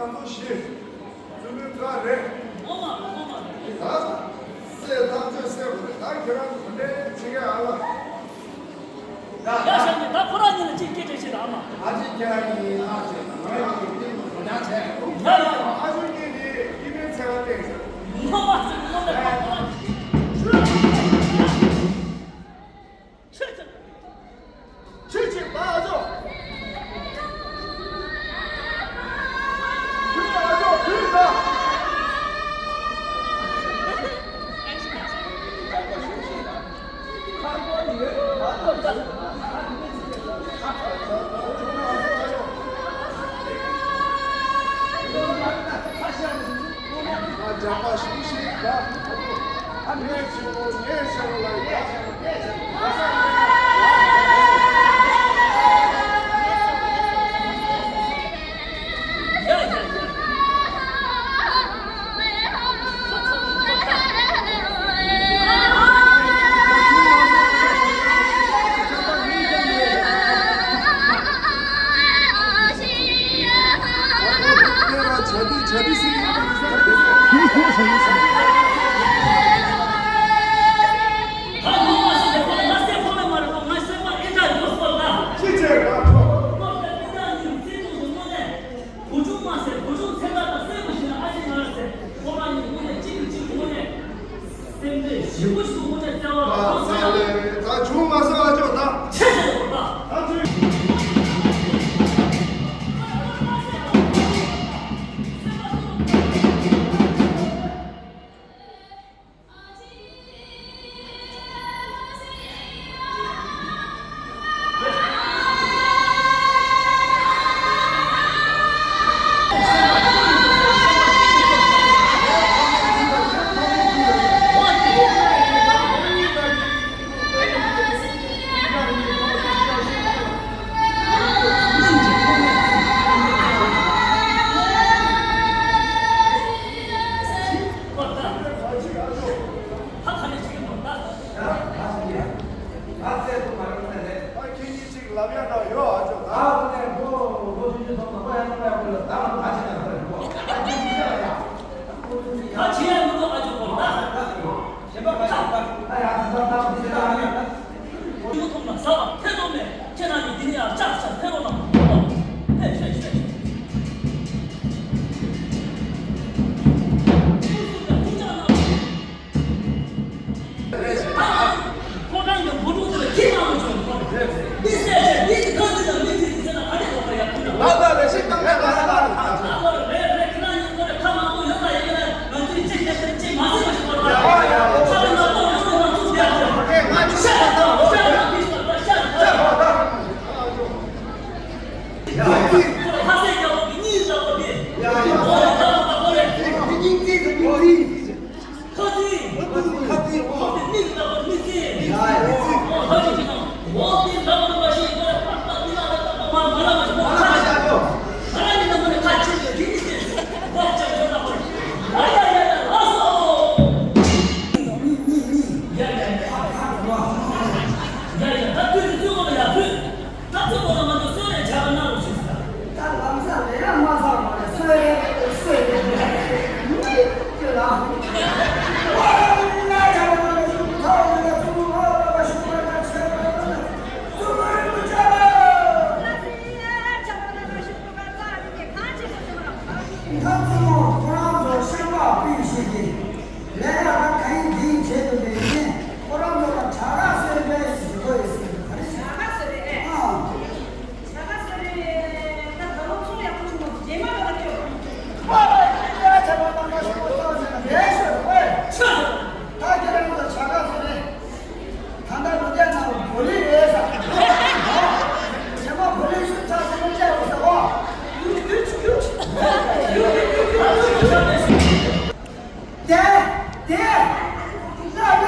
ང་ཚོ་བཞི། བཙུན་མོའི་བཀའ་རེད། ངོ་མ་རེད། ངོ་མ་རེད། ད་སྲས་ཐག་གཅོད་སྲས་པོ་རེད། ད་ཁྱེད་རང་གོ་འདྲེན་བྱེད་ཀྱི་ཨ་ལ། ཡ་ཤ་ཉེ་ད་ཁོ་རང་གཉིས་ལ་གཅིག་སྐད་ཆ་བཤད་དང་ཨ་མ། ཨ་ཅེ་ཁྱེད་རང་གཉིས་ལྷག་བྱས་ན་ང་རང་གཉིས་ཀྱི་རྟིང་དུ་ཉག་བྱས། ཡ་ཡ། ཨ་ཅེ་གཉིས་ནི་སྐྱེ་དམན་འཚོ་བ་བསྟན་ཤོག་ངོ་མ་རེད། ངོ་མ་རེད། ཁོ་རང་གཉིས། ཁྱེད་ཀྱིས་ཕར་ཕྱོགས། ཁྱེད་ཕར་ཕྱོགས་ཁྱེད་ཕར། ཁ་སྐོར་ཡོད། ང་རྒྱགས་པ་ཞུ་ཞིག་ག་ངས་ཆེ་བོ་ངས་ཆེ་བོ་ལ་ཡ། ད་བྱུང་མ་སོང་ཨ་ཅོ་ད། ཆེ་ཆེ་ཡོད་པ། ད་བྱུང་། ལབ་ཡ་འདྲ་ཡོད་ཨ་ཅོ་ད། ཨ་ཁུ་ནས་ཁོ་ཁོ་ཆུང་ཆུང་ཚོ་ཁོ་ཡང་ཁོ་ཡང་ཁོ་ལ་ད་ང་ད་ཅི་ན་ཁོ་ཡང་ཁོ་ཡང་ཁོ་ལ་ད་ང་ད་ཅི་ན་ཡ། ད་ཅི་ཡང་མི་འདུག་ཨ་ཅོ་ཁོ་ད། ད་ད་ད་ཡ་ད་ད་ད་ད་ད་ད་ད། ཁྱོད་ཐོག་ན་ཟ་བ་ཐེ་ཚོམ་མེད། ཁྱེད་རང་གིས་འདི་ནས་ཡར་ལྕགས་ཤར་ཐེ་རོ་ནང་། ཧེ་ཧེ་ཧེ། ཁོ་རང་གི་འབུ་ཕྲུག་དེ་ལ་ཁྱི་མང་པོ་བྱུང་། འདི་བསད་བྱས་འདི་གི་ཁ་ཚིག་དང་མི་ཚིག་གི་ཚེ་ན་ག་ནས་ལོག་པ་ཡག་པོ་ན། ད་ད་རེ་ཞིག་དང་ལས་ད་ད་ད་ད། ཁོ་རེ་རེ་རེ་ཁྱེད་རང་གཉིས་ཁོ་རེ་ཁ་མང་པོ་ཡོད་ལ་ཡིན་ལ་ང་ཚོའི་ཅིག་ཅིག་ཅིག་མ་ཟེར་བ་ཞིག་བར་ད། ཡ་ཡ་ཡ། ཁ་ལ་ང་ཏོག་ཡོད་ལ་ང་ཚོ་བསྡད་ཨ། ཨེ་ང་ཅི་ཤ་ད་ད་ཤ་ད་ཤ་ད་ཤ་ད། ཡ་ཡ། ཁ་ཟས་རྒྱལ་པོ་གི་གཉིས་ལ་བོ་དེ། ཡ་ཡ། ཁོ་རེ་ད་ད་ཁོ་རེ། དེ་སྙིང་རྗེ་དང་སྙིང་རྗེ། ཁ་ཚིག་ཁ་ཚིག་ཁ་ཚིག་ཁོ་དེ་མིག་ལ་བོ་མིག་ཚིག། ཡ་ཡ་མིག་ཚིག། ཁ་ཚིག་ཁ་ཚིག། འོ་དེ་འདྲ་བོ་འདྲ་བ་ཞིག་ཁོ་རེ་ཏག་ཏག་མི་ལ་ལ་ཏག་ཏག་མ་མ་ལ་མ་ཞིག་ཁོ་ཁ་ཤ་ཁ་ཤ་ཁྱོ། ང་རང་གི་ནང་མི་ནས་ཁ་ཆེ་ཡོད་དེ་ནི་ཆེ་ཁོ་ཅག་ཡོད་ན་ཁོ་རེ། ཡ་ཡ་ཡ་ཡ་ལགས་སོ། ཡ་ཡ་ཡ། ཡ་ཡ་ད་དུས་ཚོད་ཚོད་ཁོ་ལ་ཡ་ཚོད། ད་ཚོད་ཁོ་ལ་ང་ཚོ་གསོལ་རས་བྱ་བ་གནང་རོགས་ཞུ་ཟེར། ད་ལམ་སང་ལས་ཡ་མ་ཚང་བ་ལ་གསོལ་རས་གསོལ་རས་མི་ཁྱོད་ལ། ལས་ཀ་ག་ཡིན་འདིའི་ཆེད་དུ་ལས་ཡིན། ཁོ་རང་ཚོ་ལ་བྱ་དགའ་གསོལ་རས་ཞུ་དགོས་ཡོད་ཟེར་ག་རེ་ཞུ། བྱ་དགའ་གསོལ་རས་ཨེ། ཨ། བྱ་དགའ་གསོལ་རས་ད་ད་ལོ་ཚོང་ཡག་པོ་བྱུང་བ་རྗེས་མ་ལ་ད་ཁྱོད། ཨ་ལ་ཡིན་ན་བྱ་དགའ་ལ་ཁ་ཤོར་ཚོང་ཟེར་ན་རེད་ཤོད་ཨེ། ཆོས། ད་ཁྱེད་རང་ཚོ་བྱ་དགའ་གསོལ་རས། ད་ལྟ་ལོ་རྒྱ་ནང་བོ་ལི་རེད་ཟེར། ཞེ་མ་བོ་ལི་ཤུགས་ཚ་ཟེར་ན་བཅའ་རོགས་ཟེར་བ། ཡུ་ཆུ་ཡུ་ཆུ། དེ་དེ་ལ་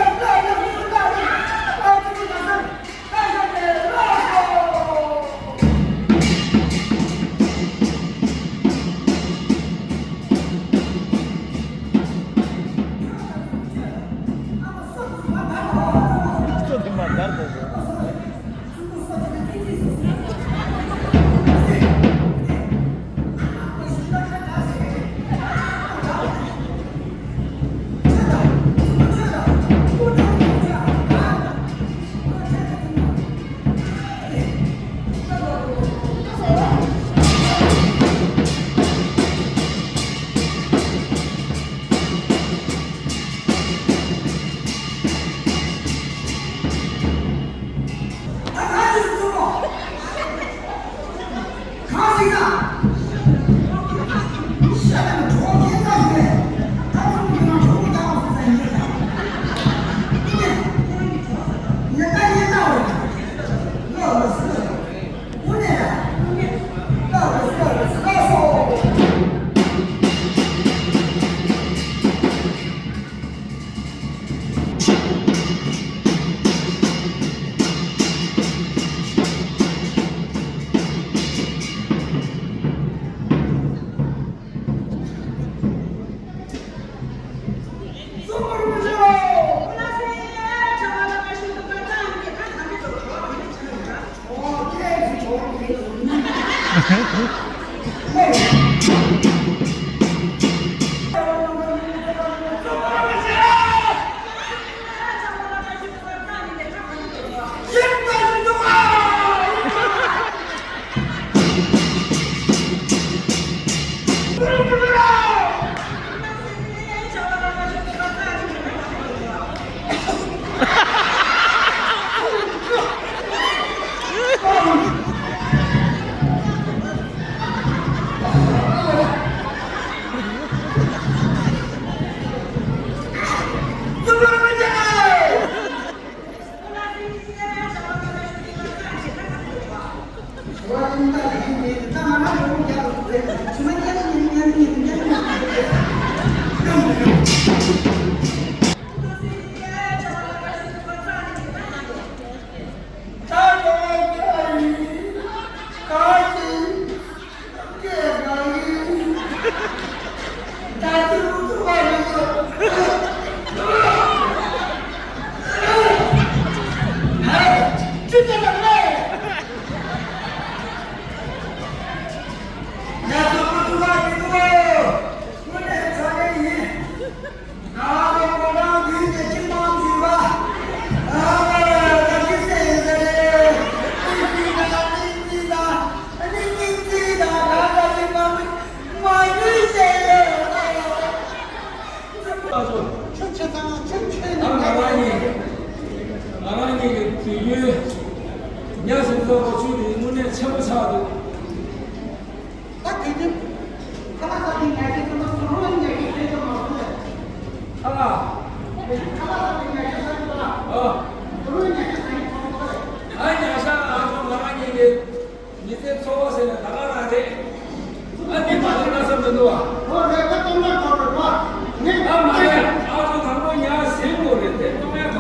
ཨོ་རེད། ད་གཏོང་ན་གཏོང་རེད་པ། ངས་ཨ་མ་ཡ། ཨ་ཚོ་དང་པོ་ཉ་ཟིན་དགོས་རེད་དེ། གཏོང་ཡ་མ་བ།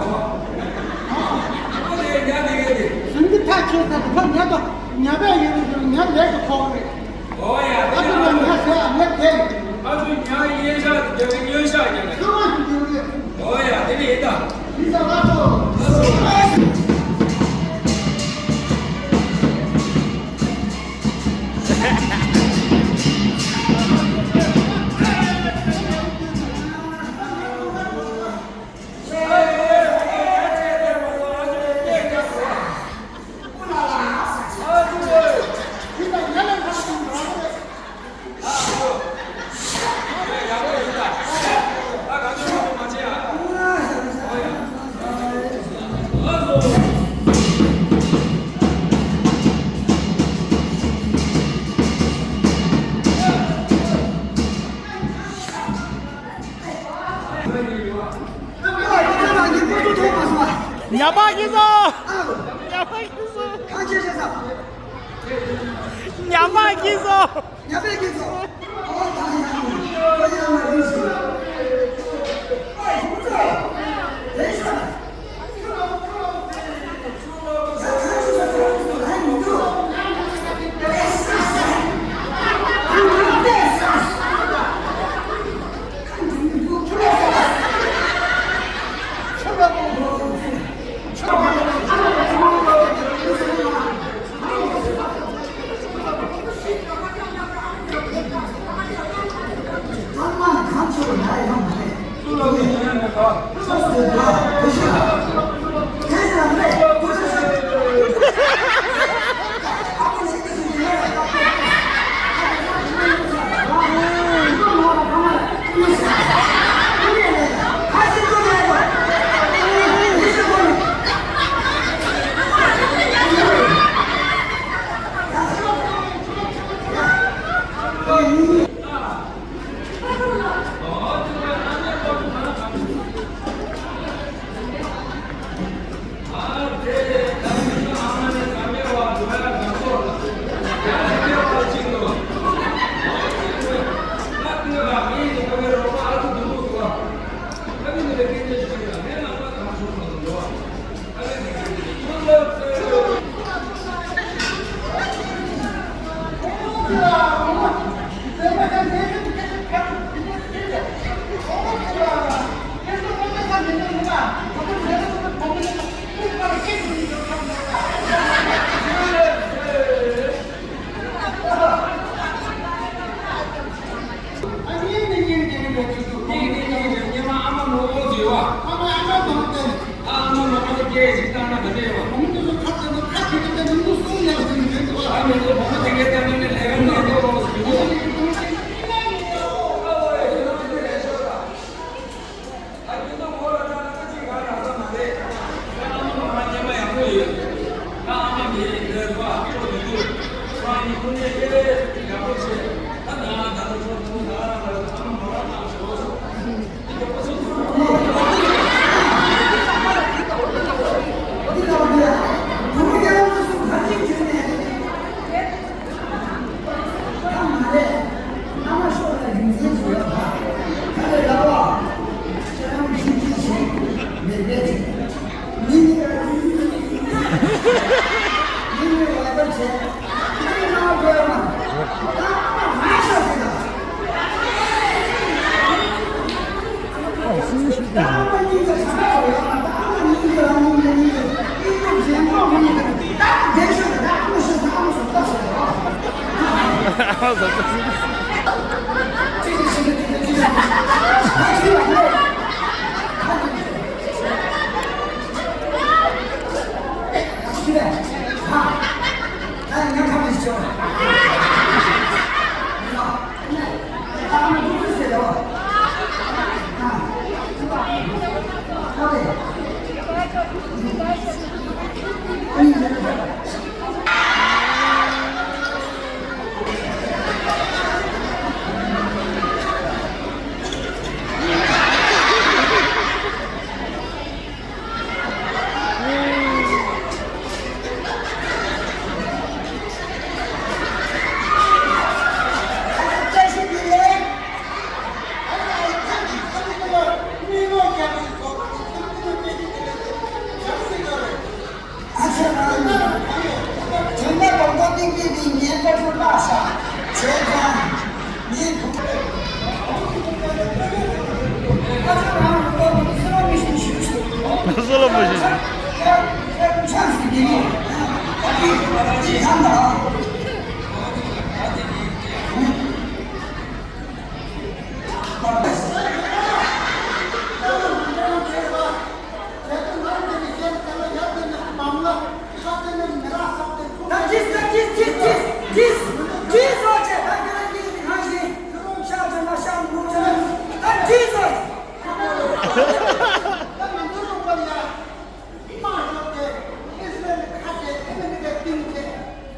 ཨོ་རེད། ཉ་དེ་གས་དེ། ཟིན་གི་ཐག་ཆོད་ས་དེ་ཕར་ཉ་དང་ཉ་པས་ཡོད་རེད། ཉ་ལས་དུ་ཁོག་རེད། ཨོ་ཡ། ད་དེ་ལ་ཉ་ཟེར་ཨ་ཉ་དེ། ཨ་ཚོ་ཉ་གཡས་ཞག་དེ་གཡོན་ཞག་ཉ་ནས། ཚང་མ་ཞིག་ཡོད་རེད། ཨོ་ཡ། དེ་ནས་ཡིན་ད། ཡིན་ད། ལགས་སོ། ལགས་སོ། ཉ་པ་ཡིན་སོང་། ཉ་པ་ཡིན་སོང་། ཉ་པ་ཡིན་སོང་། མ་ཤོར་ཏེ། ཨི་སི་རེལ་ཁ་བྱེད། ཨ་མི་རི་ཀའི་སྟེང་དེ།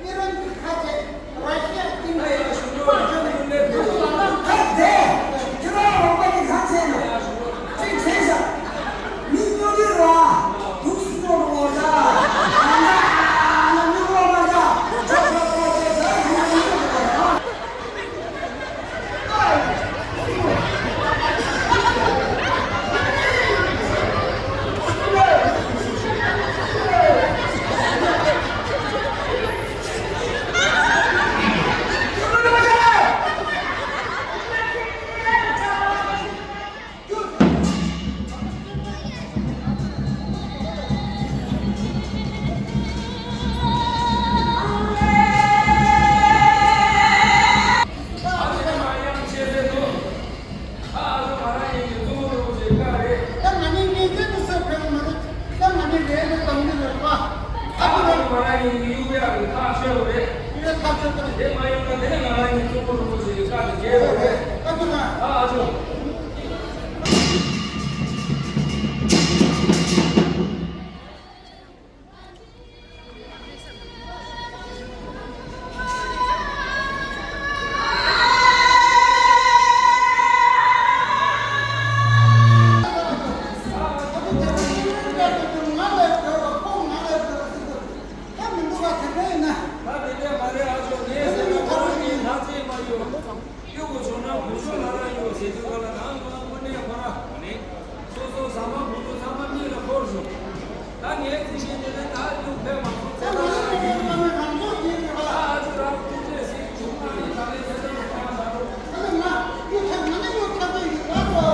ཨི་རན་གྱི་ཁ་བྱེད། ར་ཤི་ཡའི་སྟེང་དེ། མ་ཤོར་ཏེ། ཁ་བྱེད། ཁྱེད་རང་རོགས་པ་གྱི་ཁ་བྱེད་ན། ཅིག་བྱས་ཤག་མི་ཉོ་དུས་ར། དུག་སུ་ཉོ་རུ་བ་ཤག་ང་ང་ང་ཉོ་རུ་བ་ཤག་ཅོག་ཅོག་ཅོག་ཅོག་ཅོག་ཉོ་རུ་བ་ཤག་ད་ང་ནི་ངེས་ཅན་དུ་སེམས་ཕན་མ་རེད། ད་ང་ནི་རེད་ལས་དམ་གྱི་རེད་པ། ཨ་ཁུ་རེད། ང་རང་ཡིན་གྱི་གཡུག་ཡག་གི་ཐག་ཆོད་པ་རེད། ཡུག་ཡག་ཐག་ཆོད་པ་རེད། དེ་མ་ཡིན་ན་དེ་ནས་ང་རང་ཡིན་གཙུག་པོ་རིན་པོ་ཆེ་གི་བཀའ་དེ་འགལ་བ་རེད། ཨ་ཁུ་ང་། ཨ་ཨ་ཅོ། གཡོག་པོ་བྱུང་ན་བུ་ཆུང་ལ་ར་ཡོད་ཟེར་དུས་ག་ལ་ནང་ང་དངོས་གནས་ཁོ་ར་སོ་སོ་ཟ་མ་བུ་ཆུང་ཚང་མ་གཉིད་ལ་འཁོར་སོང་། ད་ངའི་ཚེ་ཞིག་དེ་ནས་ད་གཡུག་ཕེབས་མ་སོང་ཚེ་ད་ང་ཡིན་ད་ཨ་ཅོ་རང་ཐུགས་རྗེ་གཟིགས་བྱུང་ན་ནི་ད་ལན་ཚེ་ད་ང་ད་རུང་ད་ང་གཡུག་ཐབས་ང་ནི་གཡུག་ཐབས་ཀྱི་ཡོད་ཨ་ཅོ།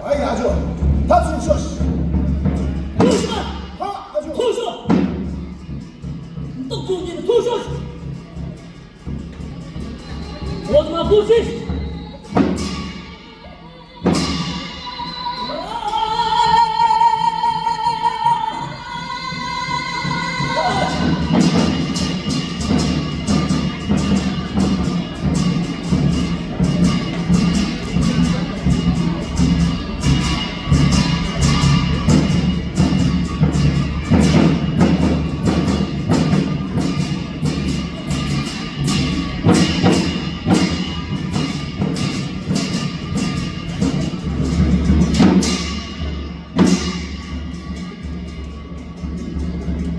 ཨ་ཡ་ཇོ། ད་ཚུར་ཤོག་ཐུག་ཤོག་ཧ་ཨ་ཇོ། ཐུག་ཤོག་ཏོག་ཙམ་གྱིས་ཐུག་ཤོག་འོ་མ་བུ་ཤི།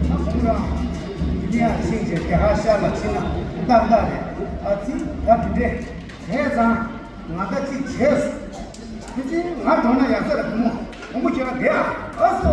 ཁོང་རང་། ཡིན་ཡང་ཤིང་ཆེ་དེ་ཧ་ཤར་ལ་ཕྱིན་ན་ཏག་ཏག་རེད། ཨ་ཙི་ད་དེ་འདྲས་བྱས་ཙང་ང་ད་ཅིག་བྱས་སོང་། དེ་ཅི་ང་འགྲོ་ན་ཡག་ས་རེད་བུ་མོ། བུ་མོ་ཁྱེད་རང་བསྡད་ཨ། ཨ་སོ།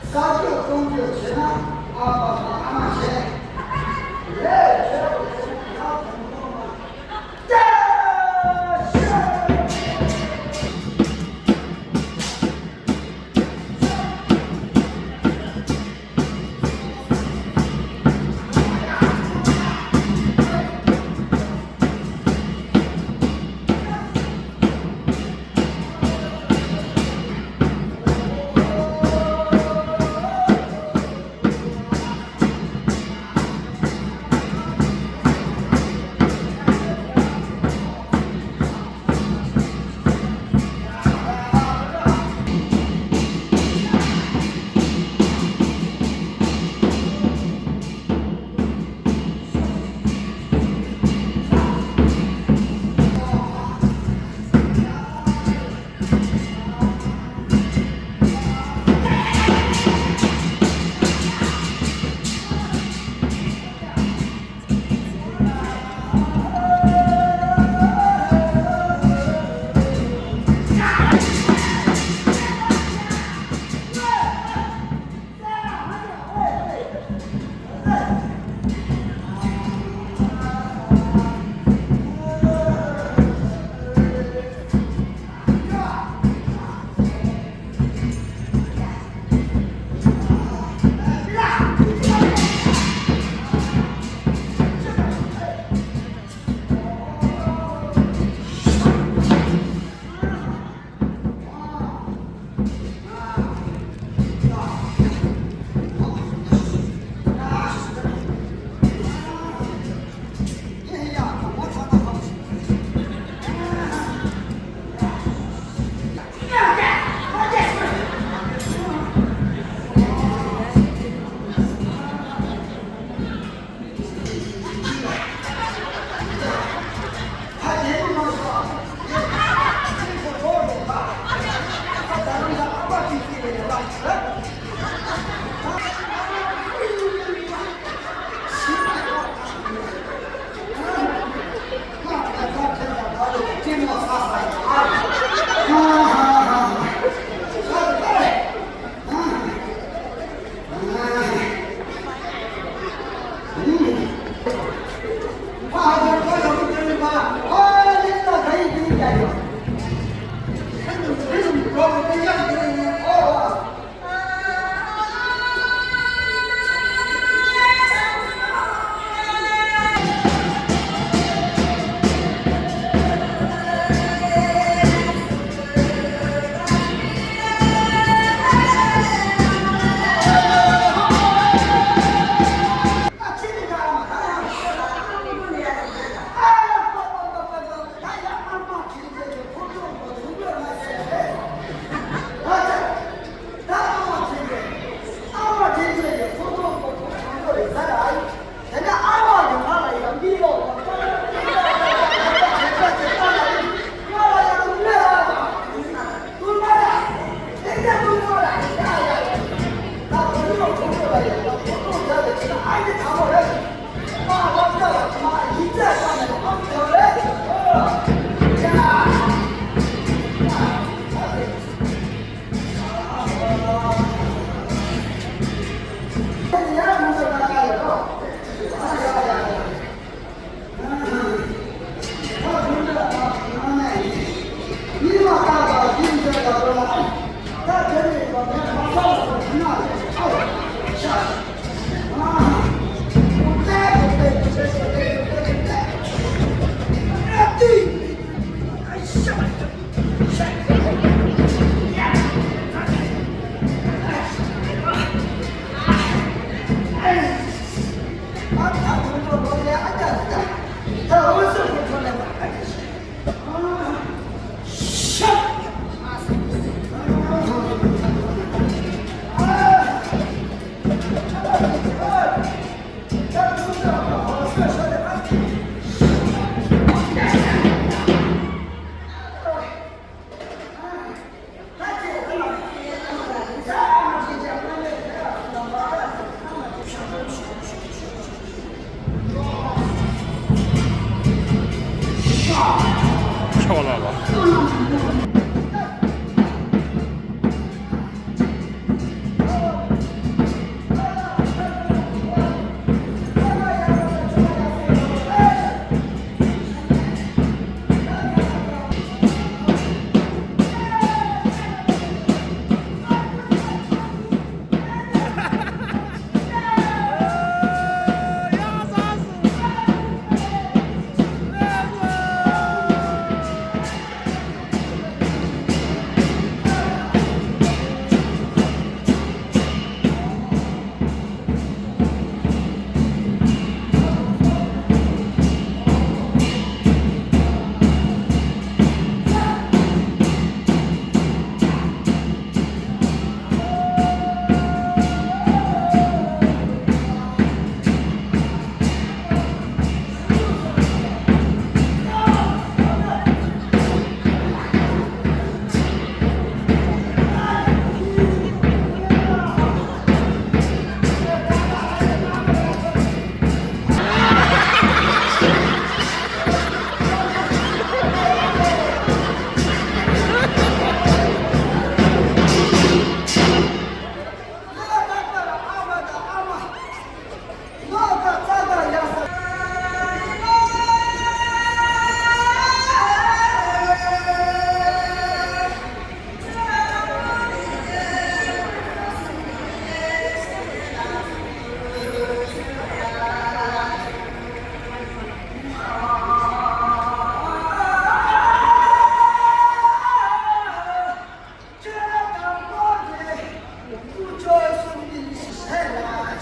ས་རྒྱུ་གཏོང་རྒྱུ་བྱེད་ན་ཨ་ཕ་དང་ཨ་མ་བྱེད། ལས་བྱེད་དགོས་ན་ཡག་ཐུང་ཐུང་མ། ཏེ་ཤ།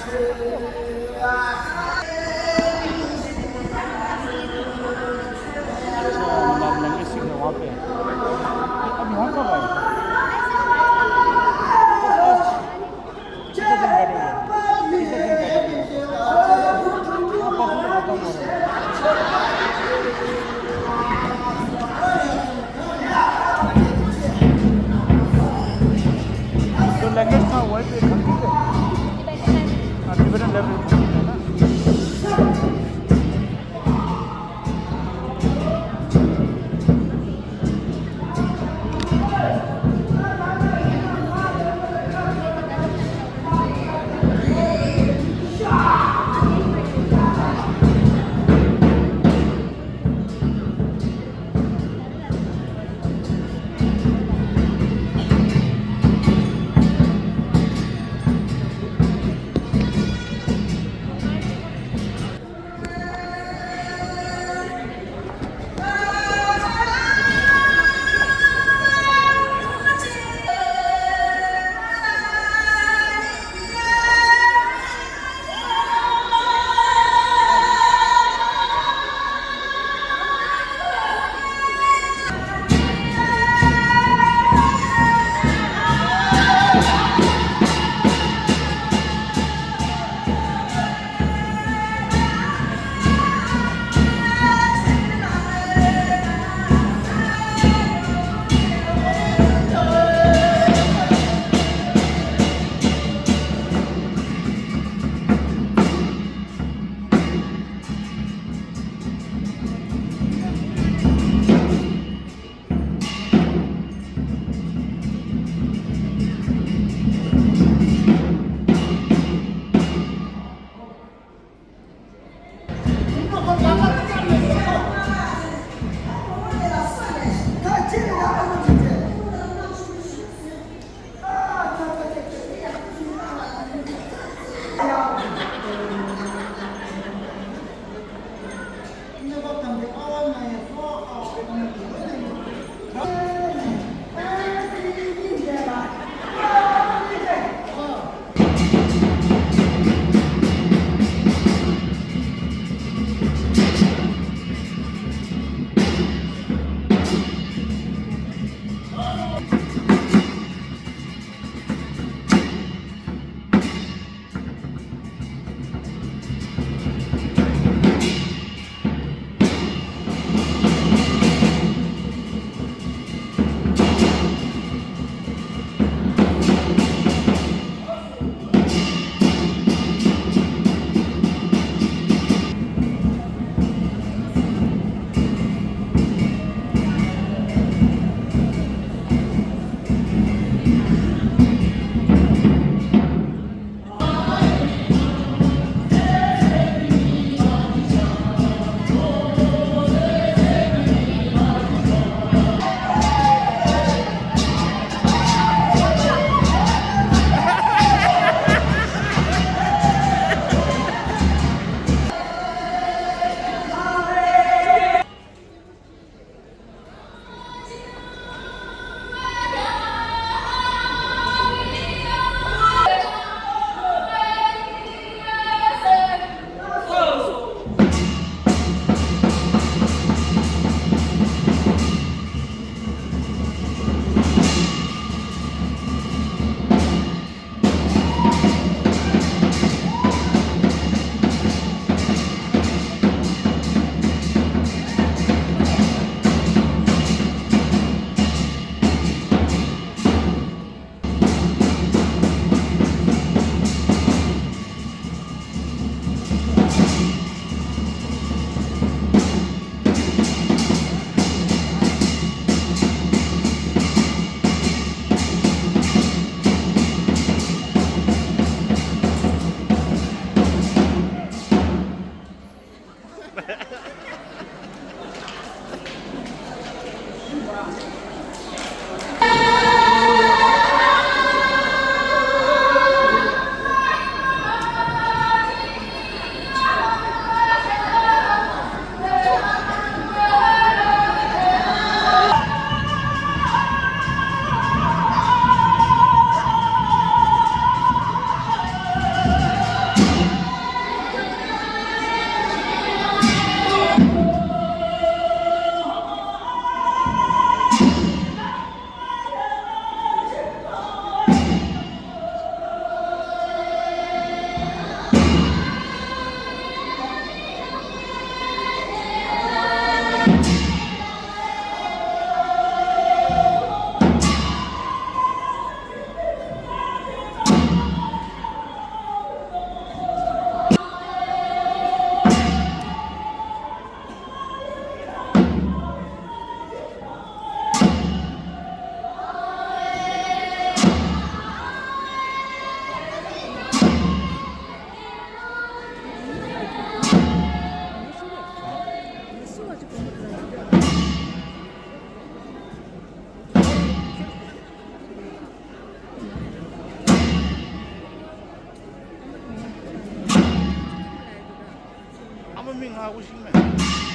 अच्छा, मतलब लैंग्वेज सीखने वहाँ पे। अभी वहाँ कब आए? कितने दिन बैठोगे? कितने दिन बैठोगे? हाँ, परसों तो खत्म हो रहा है। तो लैंग्वेज का वहीं पे खत्म है। हाँ, डिफरेंट लेवल है ना। མི་ང་ཀུ་ཤིང་མེད།